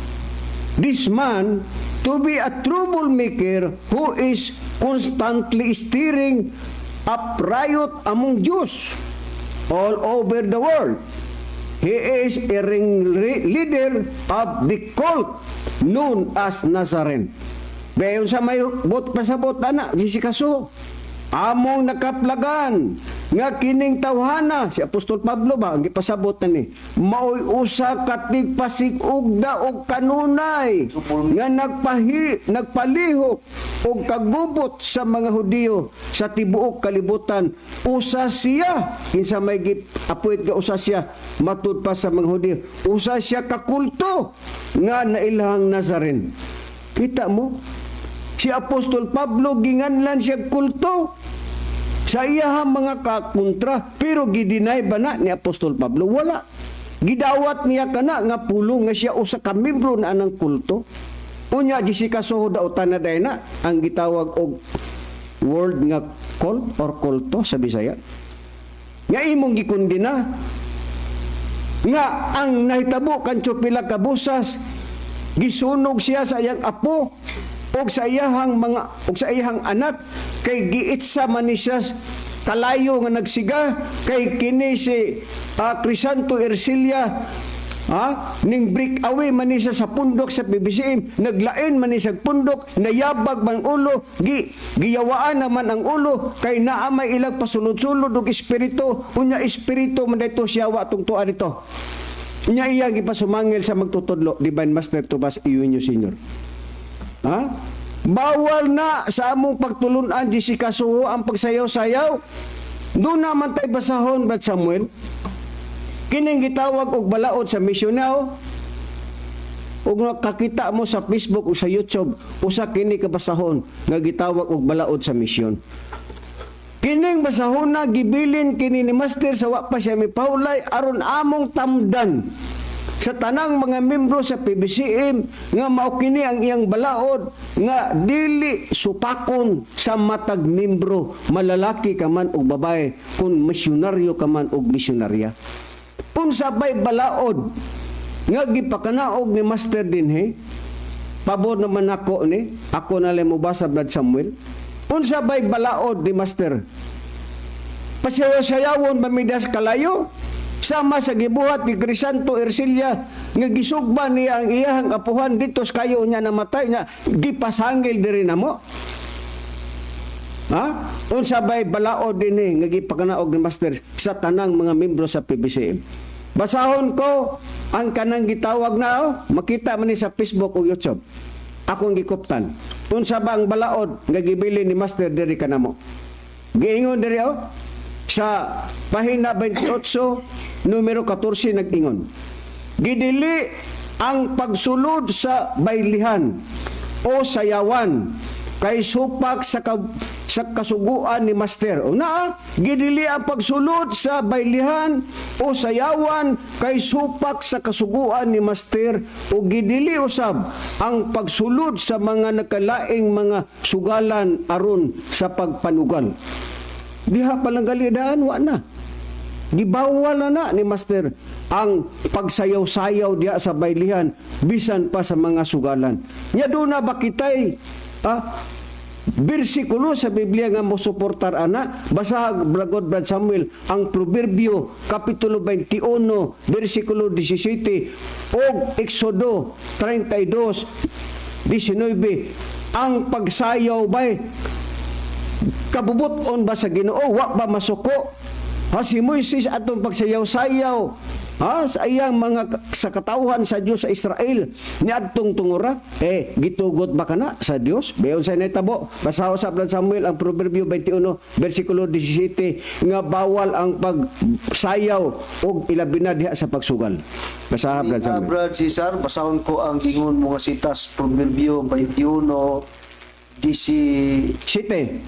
this man to be a troublemaker who is constantly stirring up riot among Jews all over the world. He is a ringleader of the cult known as Nazarene." Bayon sa may bot pasabot ana, Jessica Soho. Among nakaplagan nga kining tawhana, si Apostol Pablo ba ang gipasabot na ni, maoy usa ka tigpasig-ugda og kanunay nga nagpalihok og kagubot sa mga Hudiyo sa tibuok kalibutan. Usa siya, kinsa may giapuit nga usa siya matud pa sa mga Hudiyo, usa siya ka kulto nga nailahang Nazarene. Kita mo, si Apostol Pablo ginganlan siya kulto sa iyahang mga kakontra, pero gidinay ba na ni Apostol Pablo? Wala. Gidawat niya kana nga pulong nga siya usa ka membro na anang kulto. Unya Jessica Soho, dautan na dayon na ang gitawag og word nga cult or kulto sa Bisaya. Nga imong gikondena nga ang nahitabo kan Chupila Cabusas, gisunog siya sa iyang apo og sa iyahang mga og sa iyahang anak kay giitsa man ni siya kalayo nga nagsiga kay kini si Crisanto Ercilia, ha, ning break away man ni siya sa pundok sa PBCM, naglain man ni siya pundok, nayabag man ulo, giyawaan naman ang ulo kay naa may ilang pasulod-sulod og espiritu. Unya espiritu man dito siya wa tungtuan dito. Unya iya gipasumangil sa magtutudlo, Divine Master Tomas Eugenio Senior. Ha? Bawal na sa among pagtulunan, Jessica Soho, ang pagsayaw-sayaw. Doon naman tayo basahon, Brad Samuel. Kining gitawag og balaod sa misyonaw. Ug nakakita mo sa Facebook o sa YouTube, usa kini ka basahon nga gitawag og balaod sa misyon. Kining basahon na gibilin kini ni Master sa wa pa siya mipahulay aron among tamdan sa tanang mga membro sa PBCM nga mao kini ang iyang balaod nga dili supakon sa matag membro, malalaki ka man o babae, kung misyonaryo ka man o misyonarya. Unsa bay balaod nga gipakanaog ni Master dinhi? Pabor naman ako ni, ako na lang mobasa, Brad Samuel. Unsa bay balaod ni Master? Pasayaw-sayawon mamidas kalayo sama sa gibuhat ni Crisanto Ercilia nga gisugba niya ang iyahang apuhan dito sa kayo niya namatay niya gipasangil diri namo. Ha? Unsa bay balaod dinhi nga gipakanaog ni Master sa tanang mga membro sa PBCM? Basahon ko ang kanang gitawag na, oh, makita man ni sa Facebook o YouTube. Akong gikuptan. Unsa ba ang balaod nga gibili ni Master diri kanamo? Giingon diri, oh, sa pahina 28 numero 14 nag-ingon. Gidili ang pagsulod sa baylihan o sayawan kay supak sa kasuguan ni Master. O naa, gidili ang pagsulod sa baylihan o sayawan kay supak sa kasuguan ni Master o gidili usab ang pagsulod sa mga nakalaing mga sugalan aron sa pagpanugal. Diha pa lang galidaan, wa na. Gibawal na na ni Master ang pagsayaw-sayaw diha sa baylihan bisan pa sa mga sugalan. Nya doon na ba kitay bersikulo sa Biblia nga mosuportar ana? Basahag Bragod Brad Samuel ang Proverbio kapitulo 21 bersikulo 17 og Exodo 32:19. Ang pagsayaw bay kabubuton ba sa Ginoo? Wa ba masuko? Ha, si Moises atong pagsayaw-sayaw Ha, sa iyang mga sa katawhan sa Dios sa Israel niadtong tungura, eh gitugot ba kana sa Dios? Bayon sa nahitabo, basaho sa Brad Samuel ang Proverbio 21 versikulo 17 nga bawal ang pagsayaw og ilabi na diha sa pagsugal. Basaha, Brad Samuel. Brad Cesar, basahon ko ang ingon mga sitas, Proverbio 21 17.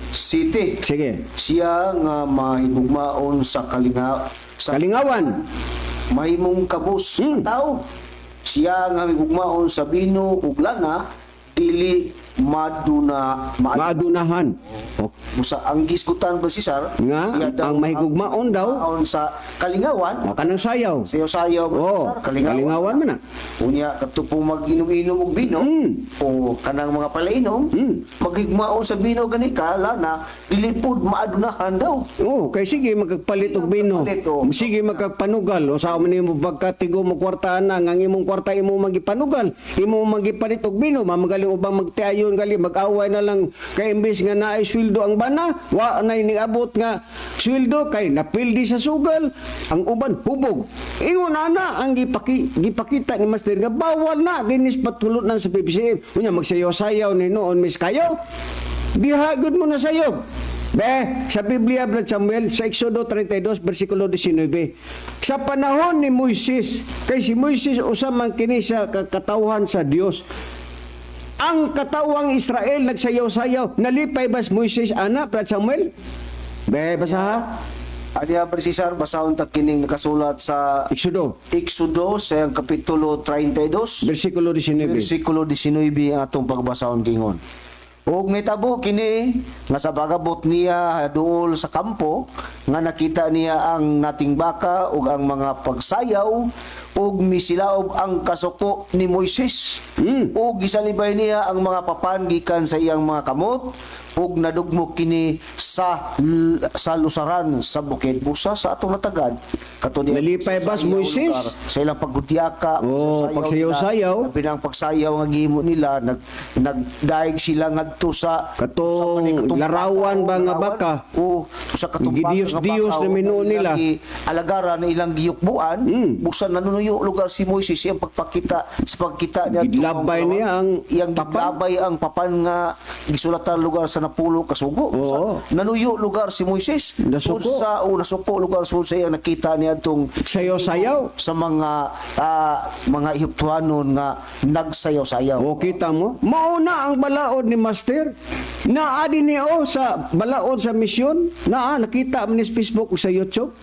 Site. Sige. Siya nga mahigugmaon sa kalinga sa Kalingawan. Mahimong kabus tao. Siya nga mahigugmaon sa bino ug lana dili maduna Maadunahan. Oh. Busa ang gisgutan ba, Cesar? Nga, siya daw ang mahigugmaon daw. Maon sa kalingawan. O, kanang sayaw. Sayaw-sayaw ba, Oh, Cesar? Kalingawan. kalingawan man na. Unya kadto po mag-inom-inom og bino o kanang mga palainom, maghigmaon sa bino gani ka lana dili pud maadunahan daw. Oh, kay sige magpalit og bino. Magpalit, oh. Sige magpanugal. O sa man nimo pagkatigo mo kwarta na nga ang imong kwarta imo magipanugal, imo magipalit og bino, mamagaling ubang magtiayon gali mag-away na lang kay imbes nga naay sweldo ang bana, wa nay niabot nga sweldo kay napildi sa sugal, ang uban hubog. Ingon ana ang gipakita ni Master nga bawal na dinis patulot sa PBCM. Unya magsayaw-sayaw ni noon mis kayo. Bihagod mo na sayo. Be, sa Biblia, Brad Samuel, sa Exodo 32, versikulo 19. Sa panahon ni Moises, kay si Moises usa man kini sa katawhan sa Dios. Ang katawang Israel nagsayaw-sayaw, nalipay ba si Moises ana, Brad Samuel? Be, basaha. Adiya, Brad Cesar, basahon ta kining nakasulat sa Exodo, Exodo sa iyang kapitulo 32 versikulo 19. versikulo 19 ang atong pagbasahon gingon. Ug nitabo kini nga sa pagabot niya duol sa kampo nga nakita niya ang nating baka ug ang mga pagsayaw ug misilaob ang kasuko ni Moises. Ug gisalibay niya ang mga papan gikan sa iyang mga kamot ug nadugmo kini sa lusaran sa bukid. Busa sa atong natagad kato diya Nalipay ba sa si Moises? lugar, sa ilang paggudyaka, Oh, sa sayaw pagsayaw-sayaw. nila, pinang pagsayaw nga gihimo nila, nagdaig sila ngadto sa Katong sa katumbaka, larawan ba nga larawan. baka? Oo, sa katumbaka nga Gidiyos-diyos baka, na o, minuon ilang nila. Alagaran ilang giyukbuan, busan nanunuyo lugar si Moises iyang pagpakita sa pagkita niya Gidlabay niya ang iyang papan. giglabay ang papan nga gisulatan lugar sa napulo kasugo. Oo. Nanuyo lugar si Moises. Nasuko. Sud sa o nasuko lugar sud sa iyang nakita niya tong Sayaw-sayaw. sa mga Ehiptohanon nga nagsayaw-sayaw. O kita mo, mauna ang balaod ni Master. Naa din ni o sa balaod sa misyon, naa nakita man ni sa Facebook o sa YouTube.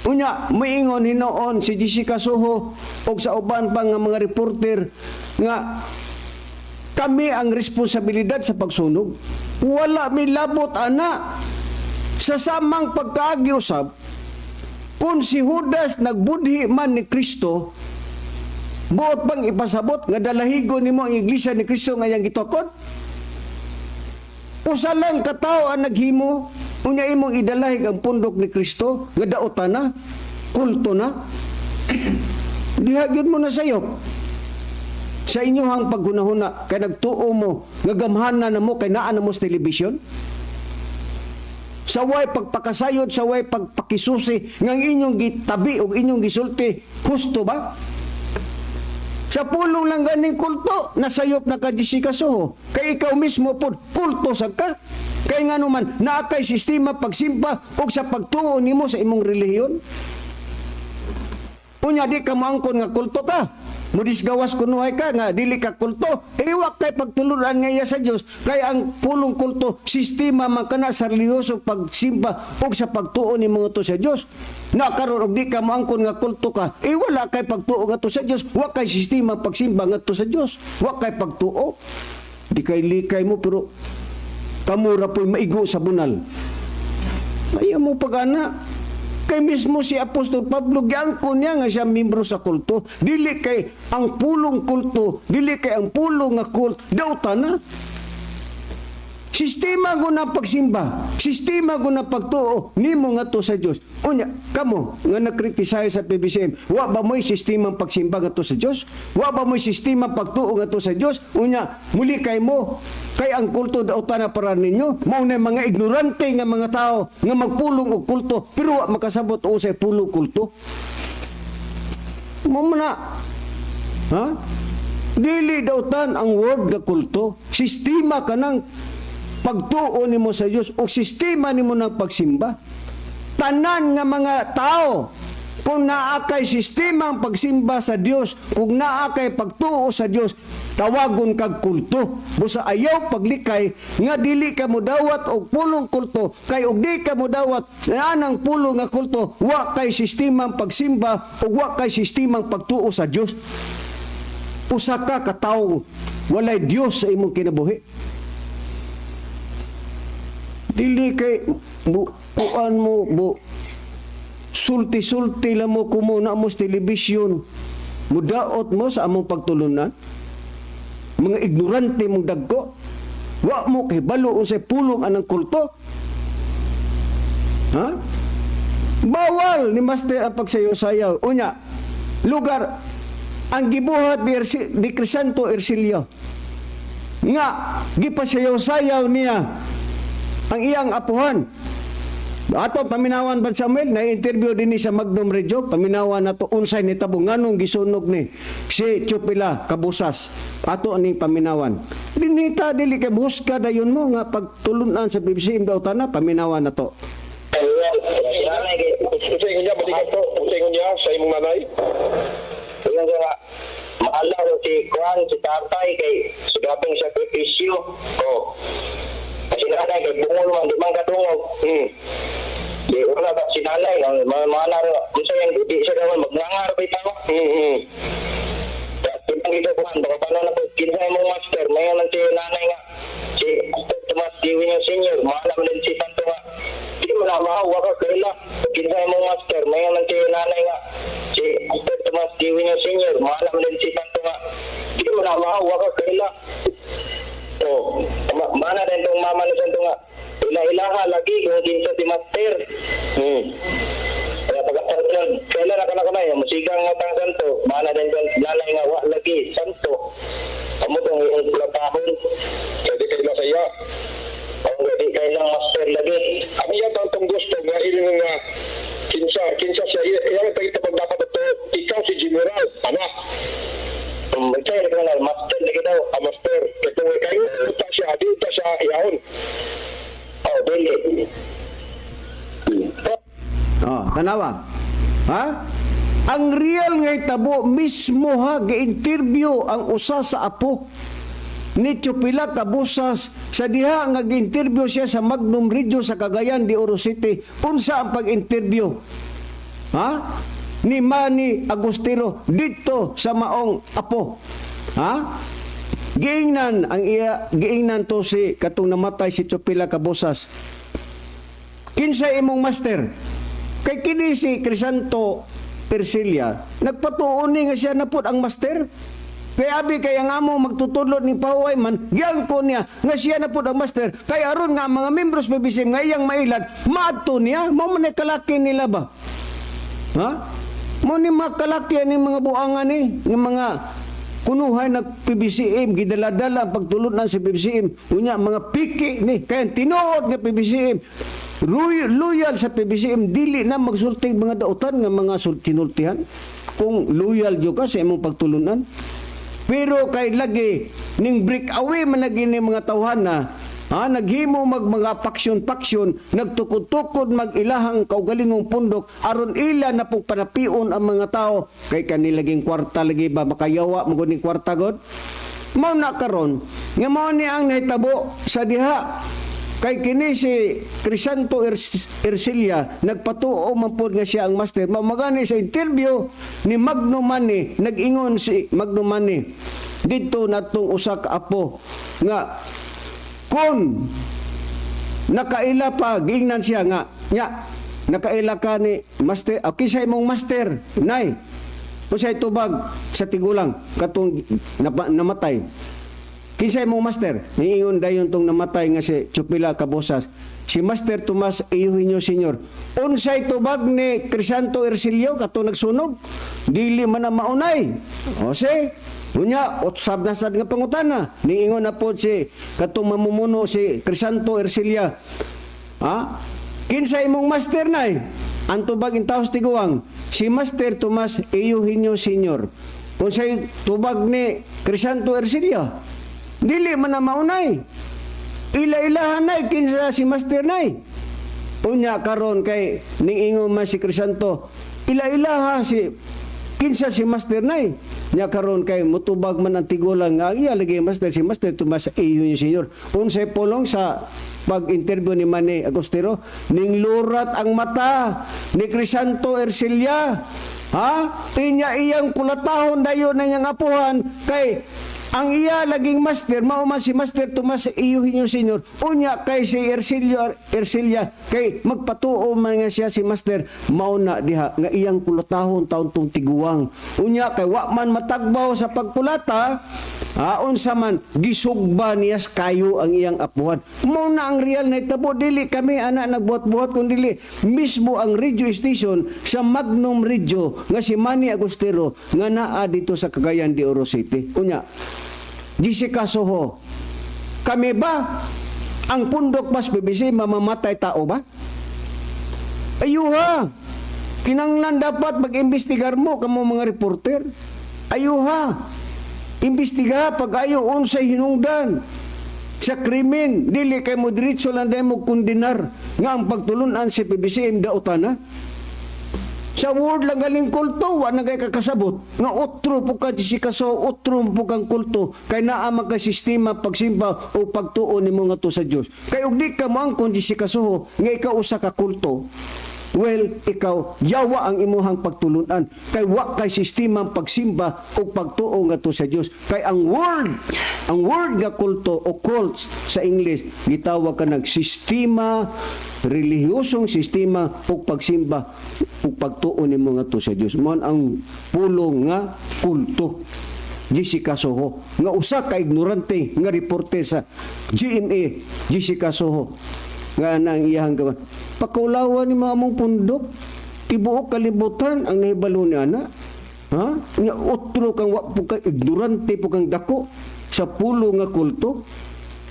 Unya, moingon hinuon si Jessica Soho og sa uban pa nga mga reporter nga kami ang responsibilidad sa pagsunog. Wala mi labot ana sa samang pagkaagi usab, kung si Judas nagbudhi man ni Kristo, buot bang ipasabot nga dalahigo nimo ang iglesia ni Kristo nga iyang gitukod? Usa lang ka tawo ang naghimo, unya imong idalahig ang pundok ni Kristo nga dautan na, kulto na. Diha gyud mo na sayop. Sa inyohang paghunahuna kay nagtuo mo nga gamhanan na mo kay naa na mo sa television. Sa way pagpakasayod, sa way pagpakisusi nga ang inyong gitabi ug inyong gisulti, husto ba? Sa pulong lang ganing kulto, nasayop na ka Jessica Soho. Kay ikaw mismo pod, kulto sa ka. Kay nga naman, naa kay sistema pagsimba o sa pagtuo nimo sa imong relihiyon. Unya di ka moangkon nga kulto ka. Mudisgawas kunuhay ka nga dili ka kulto. Iwak kay pagtuluran nga iya sa Dios kay ang pulong kulto sistema man kana sa relihiyoso pagsimba ug sa pagtuo nimo ngadto sa Dios. Na karon og di ka moangkon nga kulto ka, eh wala kay pagtuo ngadto sa Dios, wa kay sistema pagsimba ngadto sa Dios, wa kay pagtuo. Di kay likay mo pero kamura po'y maigo sa bunal. Ayaw mo pag-ana. Kay mismo si Apostol Pablo, giangkon niya nga siya membro sa kulto. Dili kay ang pulong kulto, dili kay ang pulong nga cult, dauta na. Sistema ko na pagsimba, sistema ko na pagtuo, nimo nga to sa Dios. Unya, kamo nga nakritisize sa PBCM, wa ba mo'y sistema pagsimba nga to sa Dios? Wa ba mo'y sistema pagtuo nga to sa Dios? Unya, muli kay mo, kay ang kulto dauta na para ninyo. Mao na mga ignorante nga mga tao nga magpulong og kulto pero wa makasabot unsay pulong kulto. Mo na. Ha? Dili dautan ang word nga kulto. Sistema kanang pagtuo nimo sa Dios o sistema nimo ng pagsimba. Tanan nga mga tao, kung naa kay sistema ang pagsimba sa Dios, kung naa kay pagtuo sa Dios, tawagon kag kulto. Busa ayaw paglikay nga dili ka modawat og pulong kulto, kay og di ka modawat sa anang pulong nga kulto, wa kay sistema ang pagsimba ug wa kay sistema ang pagtuo sa Dios. Usa ka katawo walay Dios sa imong kinabuhi. Dili kay bu, kuan mo bu sulti-sulti lang mo kumuna mo sa telebisyon. Mudaot mo sa among pagtulunan. Mga ignorante mong dagko. Wa mo kay balo unsay pulong anang kulto. Ha? Bawal ni Master ang pagsayaw-sayaw. Unya, lugar ang gibuhat ni Crisanto Ercilio nga gipasayaw-sayaw niya ang iyang apuhan. Ato paminawan ba, Samuel, na interview din ni sa Magnum Radio, paminawan nato unsay nitabo, nganong gisunog ni si Chupila Kabusas. Ato ni paminawan. Dinita dili kay buska dayon mo nga pagtulunan sa PBCM daw tana, paminawan nato. Unsay ingon niya, balikan to. Unsay ingon niya sa imong nanay? Ingon siya nga, maala raw si Juan, si tatay, kay sugaping sakripisyo. Oh. Kasi nanay, kay bungol man, di man kadungog. Di wala ba si nanay, ang mga mga naro, unsa yang di siya daw magnangar ba tao? Kitang kita Juan, baka paano na po, kinsa imong master, mayon lang si nanay nga, si Master Tomas Diwinyo Senior, maalam din si Santo nga, di mo na maawa ka kaila, kinsa imong master, mayon lang si nanay nga, si Master Tomas Diwinyo Senior, maalam din si Santo nga, di mo na maawa ka kaila. Oh, mana din tong mama ni Santo nga, ila-ilaha lagi kung kinsa si master. Kaya pag kailan na kana kanay, musigang nga tang santo, mana din tong nanay nga wa lagi santo. Amo tong iyong platahon, Kaya di kayo sa iya. ang di kay lang master lagi. Ang iya tantong gusto nga iling nga kinsa kinsa siya iya iya ang tagitapag dapat ito ikaw si general anak. Kaya ka na master lagi daw. A master kay kung kayo uta siya di uta siya iyahon. Oh, dili. Oh, tanawa. Ha? Ang real nga itabo mismo ha gi-interview ang usa sa apo ni Chupila Cabusas sa diha nga gi-interview siya sa Magnum Radio sa Cagayan de Oro City. Unsa ang pag-interview? Ha? Ni Manny Agustero dito sa maong apo. Ha? Giingnan ang iya, giingnan to si katong namatay si Chupila Cabusas. Kinsa imong master? Kay kini si Crisanto Persilia, nagpatuon ni nga siya na pud ang master. Kay abi kay ang amo magtutudlo ni Paway man, giangko niya nga siya na pud ang master. Kay aron nga ang mga membros PBCM nga iyang mailad, maadto niya, mao man ay kalaki nila ba? Ha? Mo ni makalaki ani mga buangan ni, nga mga kunuhay nag PBCM, gidala-dala ang pagtulod na sa PBCM. Unya mga piki ni kay tinuod nga PBCM. Loyal sa PBCM, dili na magsulti mga dautan nga mga sinultihan. Kung loyal jud ka sa imong pagtulunan. Pero kay lagi ning break away man lagi ni mga tawhan na ha, naghimo mag mga faction-faction, nagtukod-tukod mag ilahang kaugalingong pundok aron ila na pong panapion ang mga tao kay kanilaging kwarta lagi ba makayawa mo ni kwarta god. Mao na karon nga mao ni ang nahitabo sa diha kay kini si Crisanto Ercilia nagpatuo man pod nga siya ang master. Mao magani sa interview ni Magno Mani, nag-ingon si Magno Mani didto natong usa ka apo nga kung nakaila pa, giingnan siya nga nya nakaila ka ni master, okay sa imong master nay, unsay tubag sa tigulang katong namatay, kinsa imong master? Niingon dayon tong namatay nga si Chupila Cabosas, si Master Tomas Eugenio Senior. Unsay tubag ni Crisanto Ercilio katong nagsunog? Dili man na maunay. O se unya utsab na sad nga pangutana. Niingon na po si katong mamumuno si Crisanto Ercilia, ha. Kinsa imong master, nay? Ang tubag in taos tiguang, si Master Tomas Eugenio Senior. Unsay tubag ni Crisanto Ercilia? Dili man na maunay. Ila-ilahan, nay, kinsa si master, nay. Unya karon kay ning ingon man si Crisanto, ila-ilaha si kinsa si master, nay. Nya karon kay mutubag man ang tigulang nga ang iya lagi master si Master Tomas Eugenio Senior. Unsay pulong sa pag-interview ni Manny Agostero? Ning lurat ang mata ni Crisanto Ercilia. Ha? Tinya iyang kulatahon dayon na niyang apuhan kay ang iya laging master mao man si Master Tomas Eugenio Senior. Unya kay si Ercilio Ercilia kay magpatuo man nga siya si master, mao na diha nga iyang kulatahon taon tong tiguang. Unya kay wa man matagbaw sa pagkulata, ha, unsa man gisugba niya kayo ang iyang apuhan. Mao na ang real na itabo. Dili kami ana nagbuhat-buhat, kun dili mismo ang radio station sa Magnum Radio nga si Manny Agustero nga naa dito sa Cagayan de Oro City. Unya Jessica Soho, kami ba ang Pundok Mas BBC mamamatay tao ba? Ayuha. Kinanglan dapat mag-imbestigar mo kamo mga reporter. Ayuha. Imbestiga pag ayo unsay hinungdan sa krimen. Dili kay mo diretso lang dahil mo kundinar nga ang pagtulunan si PBCM dautan na. Sa word lang galing kulto, wa na kay kakasabot. Nga otro po ka Jessica Soho, otro po kang kulto. Kay naa man kay sistema pagsimba o pagtuo nimo ngadto sa Dios. Kay og di ka moangkon, Jessica Soho, nga ikaw usa ka kulto, well, ikaw, yawa ang imuhang pagtulunan. Kay wa kay sistema pagsimba o pagtuo ngadto sa Dios. Kay ang word nga kulto o cults sa English, gitawag ka nag sistema, relihiyosong sistema o pagsimba o pagtuo nimo ngadto sa Dios. Mao ang pulong nga kulto. Jessica Soho nga usa ka ignorante nga reporter sa GMA. Jessica Soho nga nang iyahang gawin pakaulawan ni mga among pundok, tibuok kalibutan ang nahibalo ni ana, ha, nga otro kang wa po ka, ignorante po kang dako sa pulo nga kulto.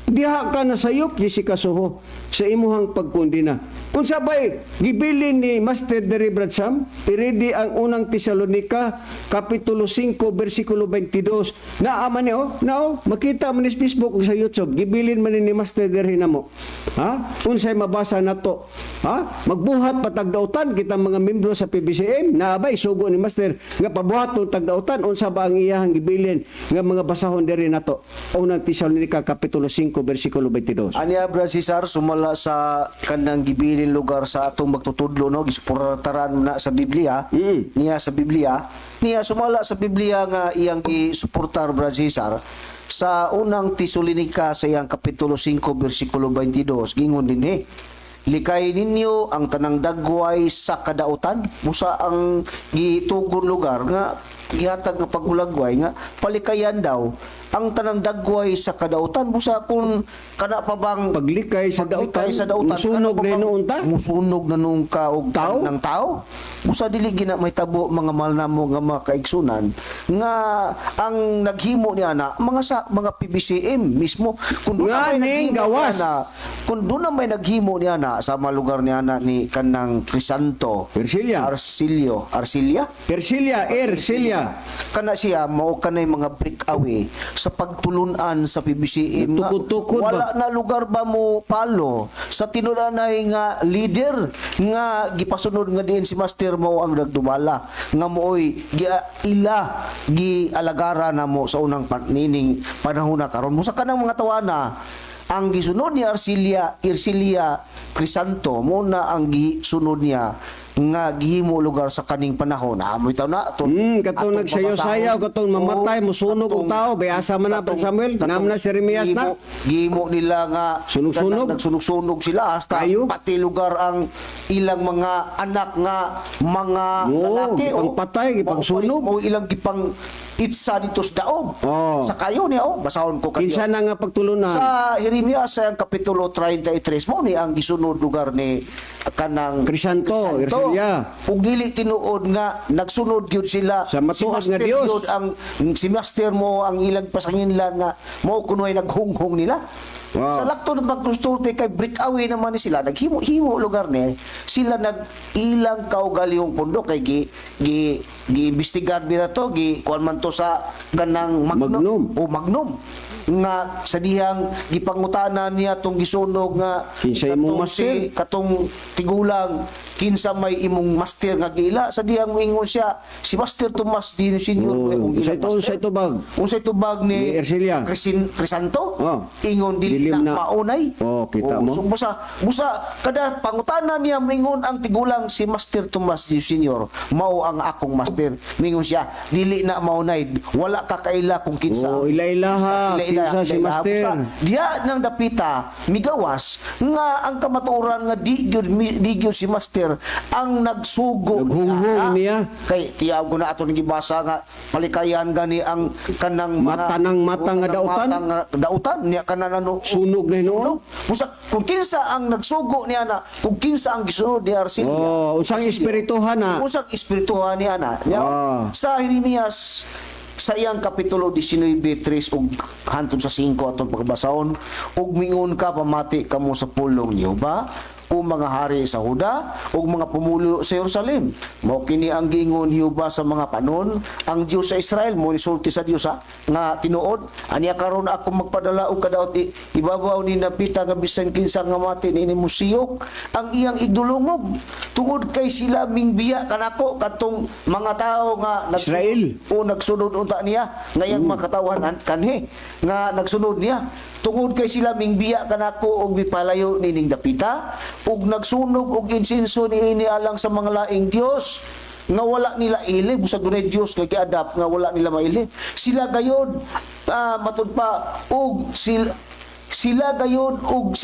Diha ka na sayop, Jessica Soho, sa imuhang pagkundina. Unsa bay gibilin ni Master Derry Brad Sam, iredi ang Unang Tesalonica kapitulo 5 bersikulo 22. Naa man ni oh, nao, makita man ni sa Facebook ug sa YouTube, gibilin man ni Master Derry namo. Ha? Unsay mabasa nato? Ha? Magbuhat patagdautan kita mga membro sa PBCM, naa bay sugo ni Master nga pabuhat tong tagdautan? Unsa ba ang iyahang gibilin nga mga basahon diri nato? Unang Tesalonica kapitulo 5 bersikulo 22. Aniya, Brad Cesar, sumala sa kanang gibilin lugar sa atong magtutudlo, no, gisuportaran na sa Biblia. Niya sa Biblia, niya sumala sa Biblia nga iyang gisuportar, Brad Cesar, sa Unang Tesalonika sa iyang kapitulo 5 bersikulo 22, gingon dinhi: "Likay ninyo ang tanang dagway sa kadautan." Busa ang gitugon lugar nga gihatag nga paghulagway nga palikayan daw ang tanang dagway sa kadautan. Busa kung kana pa bang Paglikay sa paglikay dautan, sa dautan, musunog kana pa na bang noon ta? Musunog na noon ka og Tao? ng tao. Busa dili gina may tabo, mga mahal namo nga mga kaigsunan, nga ang naghimo niya na mga sa mga PBCM mismo. Kung doon Nga na may ning naghimo gawas. niya na, kung doon na may naghimo niya na sa mga lugar niya na ni kanang Crisanto Ercilia. Arcilio, Arcilia. Ercilia, Ercilia. Kana siya mao kanay mga breakaway sa pagtulunan sa PBCM nga Tukod-tukod ba? wala na lugar ba mo palo sa tinulanay nga leader nga gipasunod nga diin si master mo ang nagdumala nga mooy gi ila gialagara namo sa unang nining panahon na karon. Mo sa kanang mga tawana ang gisunod ni Arcilia, Ercilia Crisanto, mo na ang gisunod niya nga gihimo lugar sa kaning panahon. Ah, mo na to. Katong atong nagsayaw-sayaw, babasahon. katong mamatay, Oo, musunog og tao, bayasa man na, katong- Samuel. katong Nam na si Jeremias na. Gihimo nila nga Sunog-sunog. kanang nagsunog-sunog sila hasta Kayo. pati lugar ang ilang mga anak nga mga Oo, lalaki. gipangpatay, gipangsunog. Mo ilang gipang itsa dito sa daog. Oo. Sa kayo niya oh, basahon ko kayo. Kinsa na nga pagtulunan? Sa Jeremias sa kapitulo 33 mo ni ang gisunod lugar ni kanang Crisanto, Ercilia. Ug dili tinuod nga nagsunod gyud sila Sa matuod Si nga Master Dios. gyud ang si master mo ang ilang pasanginlan nga mo kunoy naghunghong nila. Sa lakto ng pagkonsulti kay breakaway naman ni sila, naghimo-himo lugar ni sila, nag ilang kaugalingong pundo kay gi gi giimbestigar bira to, gi kuan man to sa kanang Magnum, Magnum. o Magnum nga sa dihang gipangutana niya tong gisunog nga Kinsa imong katong master? Katong tigulang, kinsa may imong master nga giila, sa dihang moingon siya, si Master Tomas din Senior. Oh, May kung unsay ilang to, master. unsay tubag? Unsay tubag ni Ni Ercilia? Crisanto? Oh. Ingon dili Dilim na, na. maunay. Oh, kita mo. So, busa busa kada pangutana niya, mingon ang tigulang, si Master Tomas di Senior mao ang akong master. Mingon siya, dili na maunay, wala ka kaila kung kinsa. Oh, ila-ilaha, kinsa si ila-ilaha. master. Busa, diya nang dapita migawas nga ang kamatuoran nga di gyud si master ang nagsugo. Naghunghong niya. Kay tiyaw ko na ato ni gibasa nga palikayan gani ang kanang mga Matanang mata nga dautan? Matang nga dautan niya kanan ano. Sunog na hinuon? Sunog. Busa kung kinsa ang nagsugo niya na, kung kinsa ang gisunod ni Arcilia. Oh, unsang Arcilia. espirituhan na? Unsang espirituhan niya na. Niya, Ah. sa Jeremias sa iyang kapitulo 19:3 ug hantod sa 5 atong pagbasahon, ug mingon ka, "Pamati kamo sa pulong niyo ba, o mga hari sa Huda ug mga pumulo sa Jerusalem. Mao kini ang giingon Jehova sa mga panon, ang Dios sa Israel." Mo nisulti sa Dios ha, nga tinuod, "Aniya karon ako magpadala og kadaot ibabaw ni napita nga bisan kinsa nga mati niini musiyok ang iyang igdulungog, tungod kay sila mingbiya kanako," katong mga tawo nga Israel. o nagsunod unta niya ngayang mga katawan kanhi nga nagsunod niya, "Tungod kay sila mingbiya kanako og mipalayo nining dapita ug nagsunog og insenso niini alang sa mga laing dios nga wala nila ili." Busag dunay dios nga giadapt nga wala nila maili sila gayod. Matud pa, og sila gayod ug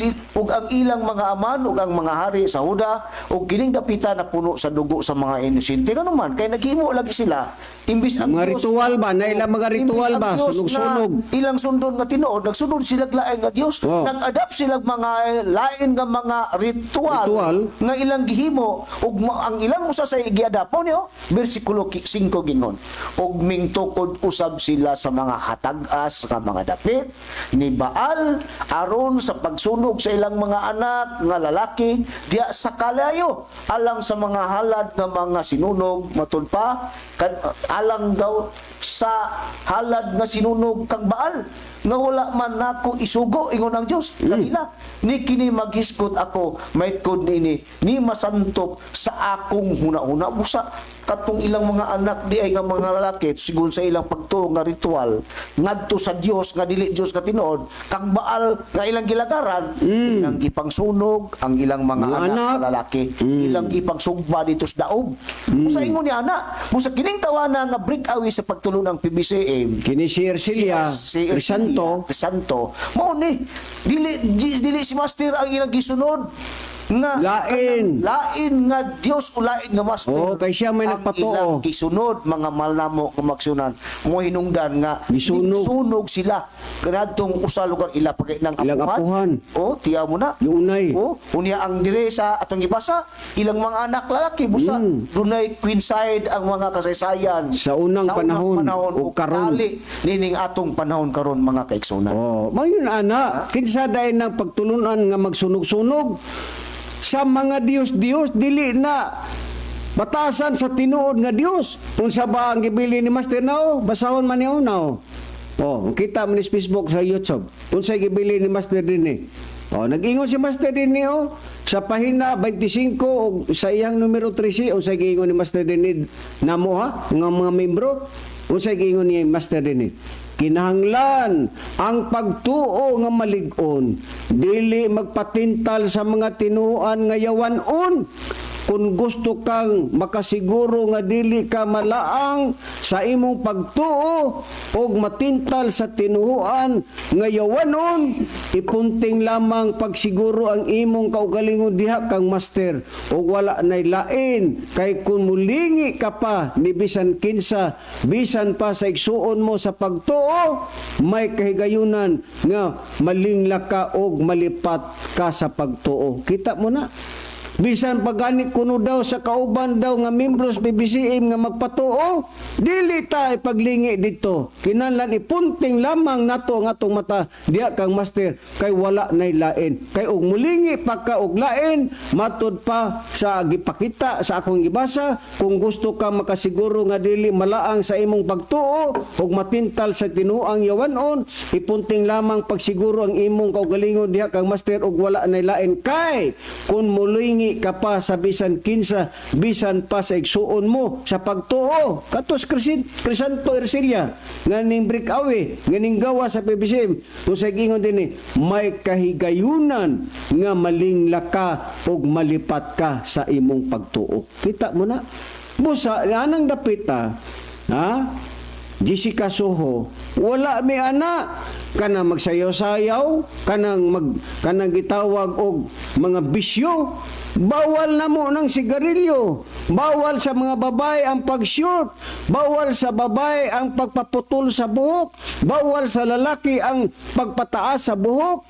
ang ilang mga aman ug ang mga hari sa Huda, ug kining dapita na puno sa dugo sa mga inosente. Ngano man kay naghimo lagi sila imbis ang Mga Dios- ritual ba? Naila mga Imbis ritual ang ba? Dios Sunog-sunog. nga ilang sundon nga tinuod, nagsunod sila lain nga Dios. Nag-adapt sila mga lain nga mga ritual, Ritual. nga ilang gihimo ug ang ilang usa sa giadapt mo niyo, bersikulo 5 gingon, "Ug mingtukod usab sila sa mga hatag-as nga mga dapit ni Baal aron sa pagsunog sa ilang mga anak nga lalaki diya sa kalayo alang sa mga halad nga mga sinunog," matud pa, "alang daw sa halad nga sinunog kang Baal nga wala man nako isugo," ingon ang Dios kanila. "Ni kini maghiskot ako maitkod niini ni masantop sa akong huna-huna." Busa katong ilang mga anak di ay nga mga lalaki, sigon sa ilang pagtuo nga ritual ngadto sa Dios nga dili Dios ka tinuod, kang Baal nga ilang gilagaran, ilang gipangsunog ang ilang mga, Mga anak, anak. nga lalaki, ilang gipangsugba dito sa daob. Busa ingon ni ana, busa kining tawana nga breakaway sa pagtulo ng PBCM. Kini si Ercilia, Si Crisanto, Crisanto mao ni dili si master ang ilang gisunod nga Lain. kanang lain nga Dios o lain nga master. Oo, kay siya may ang nagpatuo. ilang gisunod. Mga mahal namo nga magsoonan, mo hinungdan nga Gisunog. gisunog sila kanadtong usa lugar ila pag ng Ilang apuhan. Oh, tiyaw mo na. Giunay. Oh, unya ang dire sa atong gibasa, ilang mga anak lalaki, busa dunay coincide ang mga kasaysayan Sa unang panahon o o karon. tali nining atong panahon karon, mga kaigsunan. Oh, mayon ana, kinsa dayon ng pagtulunan nga magsunog-sunog sa mga Dios-Dios, dili na batasan sa tinuod nga Dios. Unsa ba ang gibili ni Master nao? Basahon man niyo nao. Oh, kita man ni sa Facebook, sa YouTube. Unsay gibili ni Master dinhi? Oh, nag-ingon si Master dinhi oh, sa pahina 25 og sa iyang numero 13, unsay giingon ni Master dinhi namo ha nga mga membro? Unsay giingon ni Master dinhi? Kinahanglan ang pagtuo nga malig-on dili magpatintal sa mga tinuan nga yawanon. Kung gusto kang makasiguro nga dili ka malaang sa imong pagtuo og matintal sa tinuan nga yawanon, ipunting lamang pagsiguro ang imong kaugalingon diha kang master og wala nay lain, kay kung mulingi ka pa ni bisan kinsa, bisan pa sa igsuon mo sa pagtuo, may kahigayunan nga malingla ka og malipat ka sa pagtuo. Kita mo na. Bisan pagani kuno daw sa kauban daw nga membros PBCM nga magpatuo, dili ta ipaglingi dito. Kinahanglan ipunting lamang nato ang atong mata diha kang Master kay wala nay lain. Kay og mulingi pa ka og lain, matud pa sa gipakita sa akong gibasa, kung gusto ka makasiguro nga dili malaang sa imong pagtuo ug matintal sa tinuang yawanon, ipunting lamang pagsiguro ang imong kaugalingon diha kang Master ug wala nay lain, kay kung mulingi ka pa sa bisan kinsa, bisan pa sa igsuon mo sa pagtuo, katos Crisanto Ercilia nga ning breakaway, nga ning gawa sa PBCM, kung sa gingon din may kahigayunan nga malingla ka ug malipat ka sa imong pagtuo. Kita mo na, busa anang dapita, ha, Jessica Soho, wala mi ana kanang magsayaw-sayaw, kanang gitawag og mga bisyo. Bawal na mo ng sigarilyo, bawal sa mga babae ang pag-short, bawal sa babae ang pagpaputol sa buhok, bawal sa lalaki ang pagpataas sa buhok.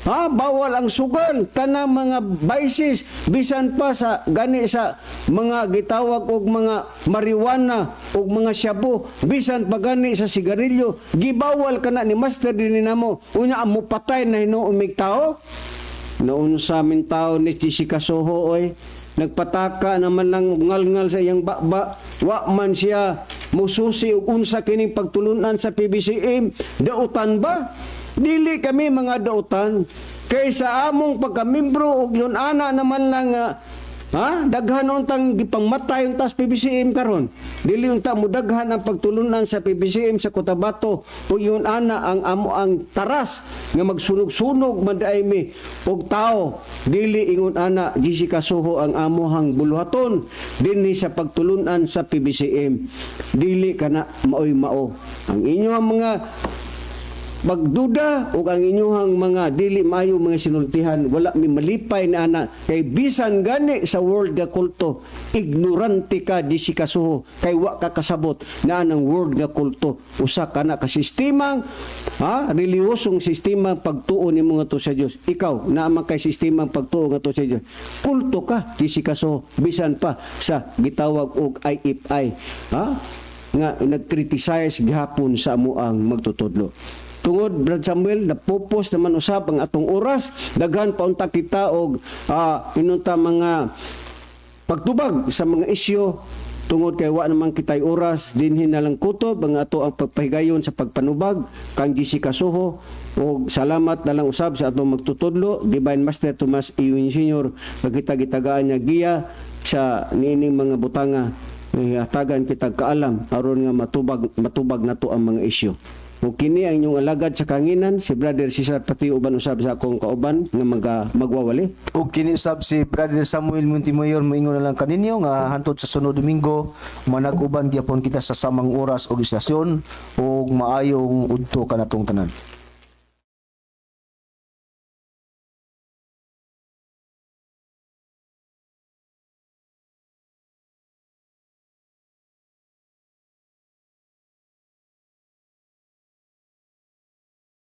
Ha, bawal ang sugal, tanang mga vices, bisan pa sa gani sa mga gitawag og mga marijuana og mga shabu, bisan pa gani sa sigarilyo, gibawal kana ni Master dinhi namo. Unya amo patay na hinuon mig tao. Naunsa min tao ni Jessica Soho oy, nagpataka naman lang og ngalngal sa iyang baba, wa man siya mususi og unsa kining pagtulunan sa PBCM. Dautan ba? Dili kami mga dautan kay sa among pagkamimbro og yun ana naman lang nga, ha, daghan untang gipangmatay unta sa PBCM karon. Dili unta mo daghan ang pagtulunan sa PBCM sa Cotabato o yun ana ang amo ang taras nga magsunog-sunog man diay mi og tao. Dili ingon ana, Jessica Soho, ang amohang buluhaton dinhi sa pagtulunan sa PBCM. Dili kana maoy mao. Ang inyong mga pagduda o ang inyuhang mga dili maayo mga sinultihan, wala mi malipay na ana kay bisan gani sa world nga kulto, ignorante ka, Jessica Soho, kay wa ka kasabot na anang world nga kulto usa ka na ka sistemang, ha, relihiyosong sistema pagtuo nimo ngadto sa Dios. Ikaw naa man kay sistemang pagtuo ngadto sa Dios, kulto ka, Jessica Soho, bisan pa sa gitawag og IFI, ha, nga nag-criticize gihapon sa amoang magtutudlo. Tungod, Brad Samuel, napupos naman usab ang atong oras, daghan pa unta kita og inunta mga pagtubag sa mga isyu. Tungod kay wa naman kitay oras, dinhi na lang kutob ang ato ang pagpahigayon sa pagpanubag kang Jessica Soho ug salamat na lang usab sa atong magtutudlo, Divine Master Tomas Ewin Sr., pagkita gitagaan niya giya sa niining mga butanga, eh, hatagan kita kaalam aron nga matubag matubag nato ang mga isyu. Ug kini ang inyong alagad sa kanginan, si Brother Cesar Pati, uban usab sa akong kauban nga mga magwawali. Ug kini usab si Brother Samuel Montemayor, moingon na lang kaninyo nga hantod sa sunod Domingo manag-uban gyapon kita sa samang oras ug istasyon ug maayong udto kanatong tanan.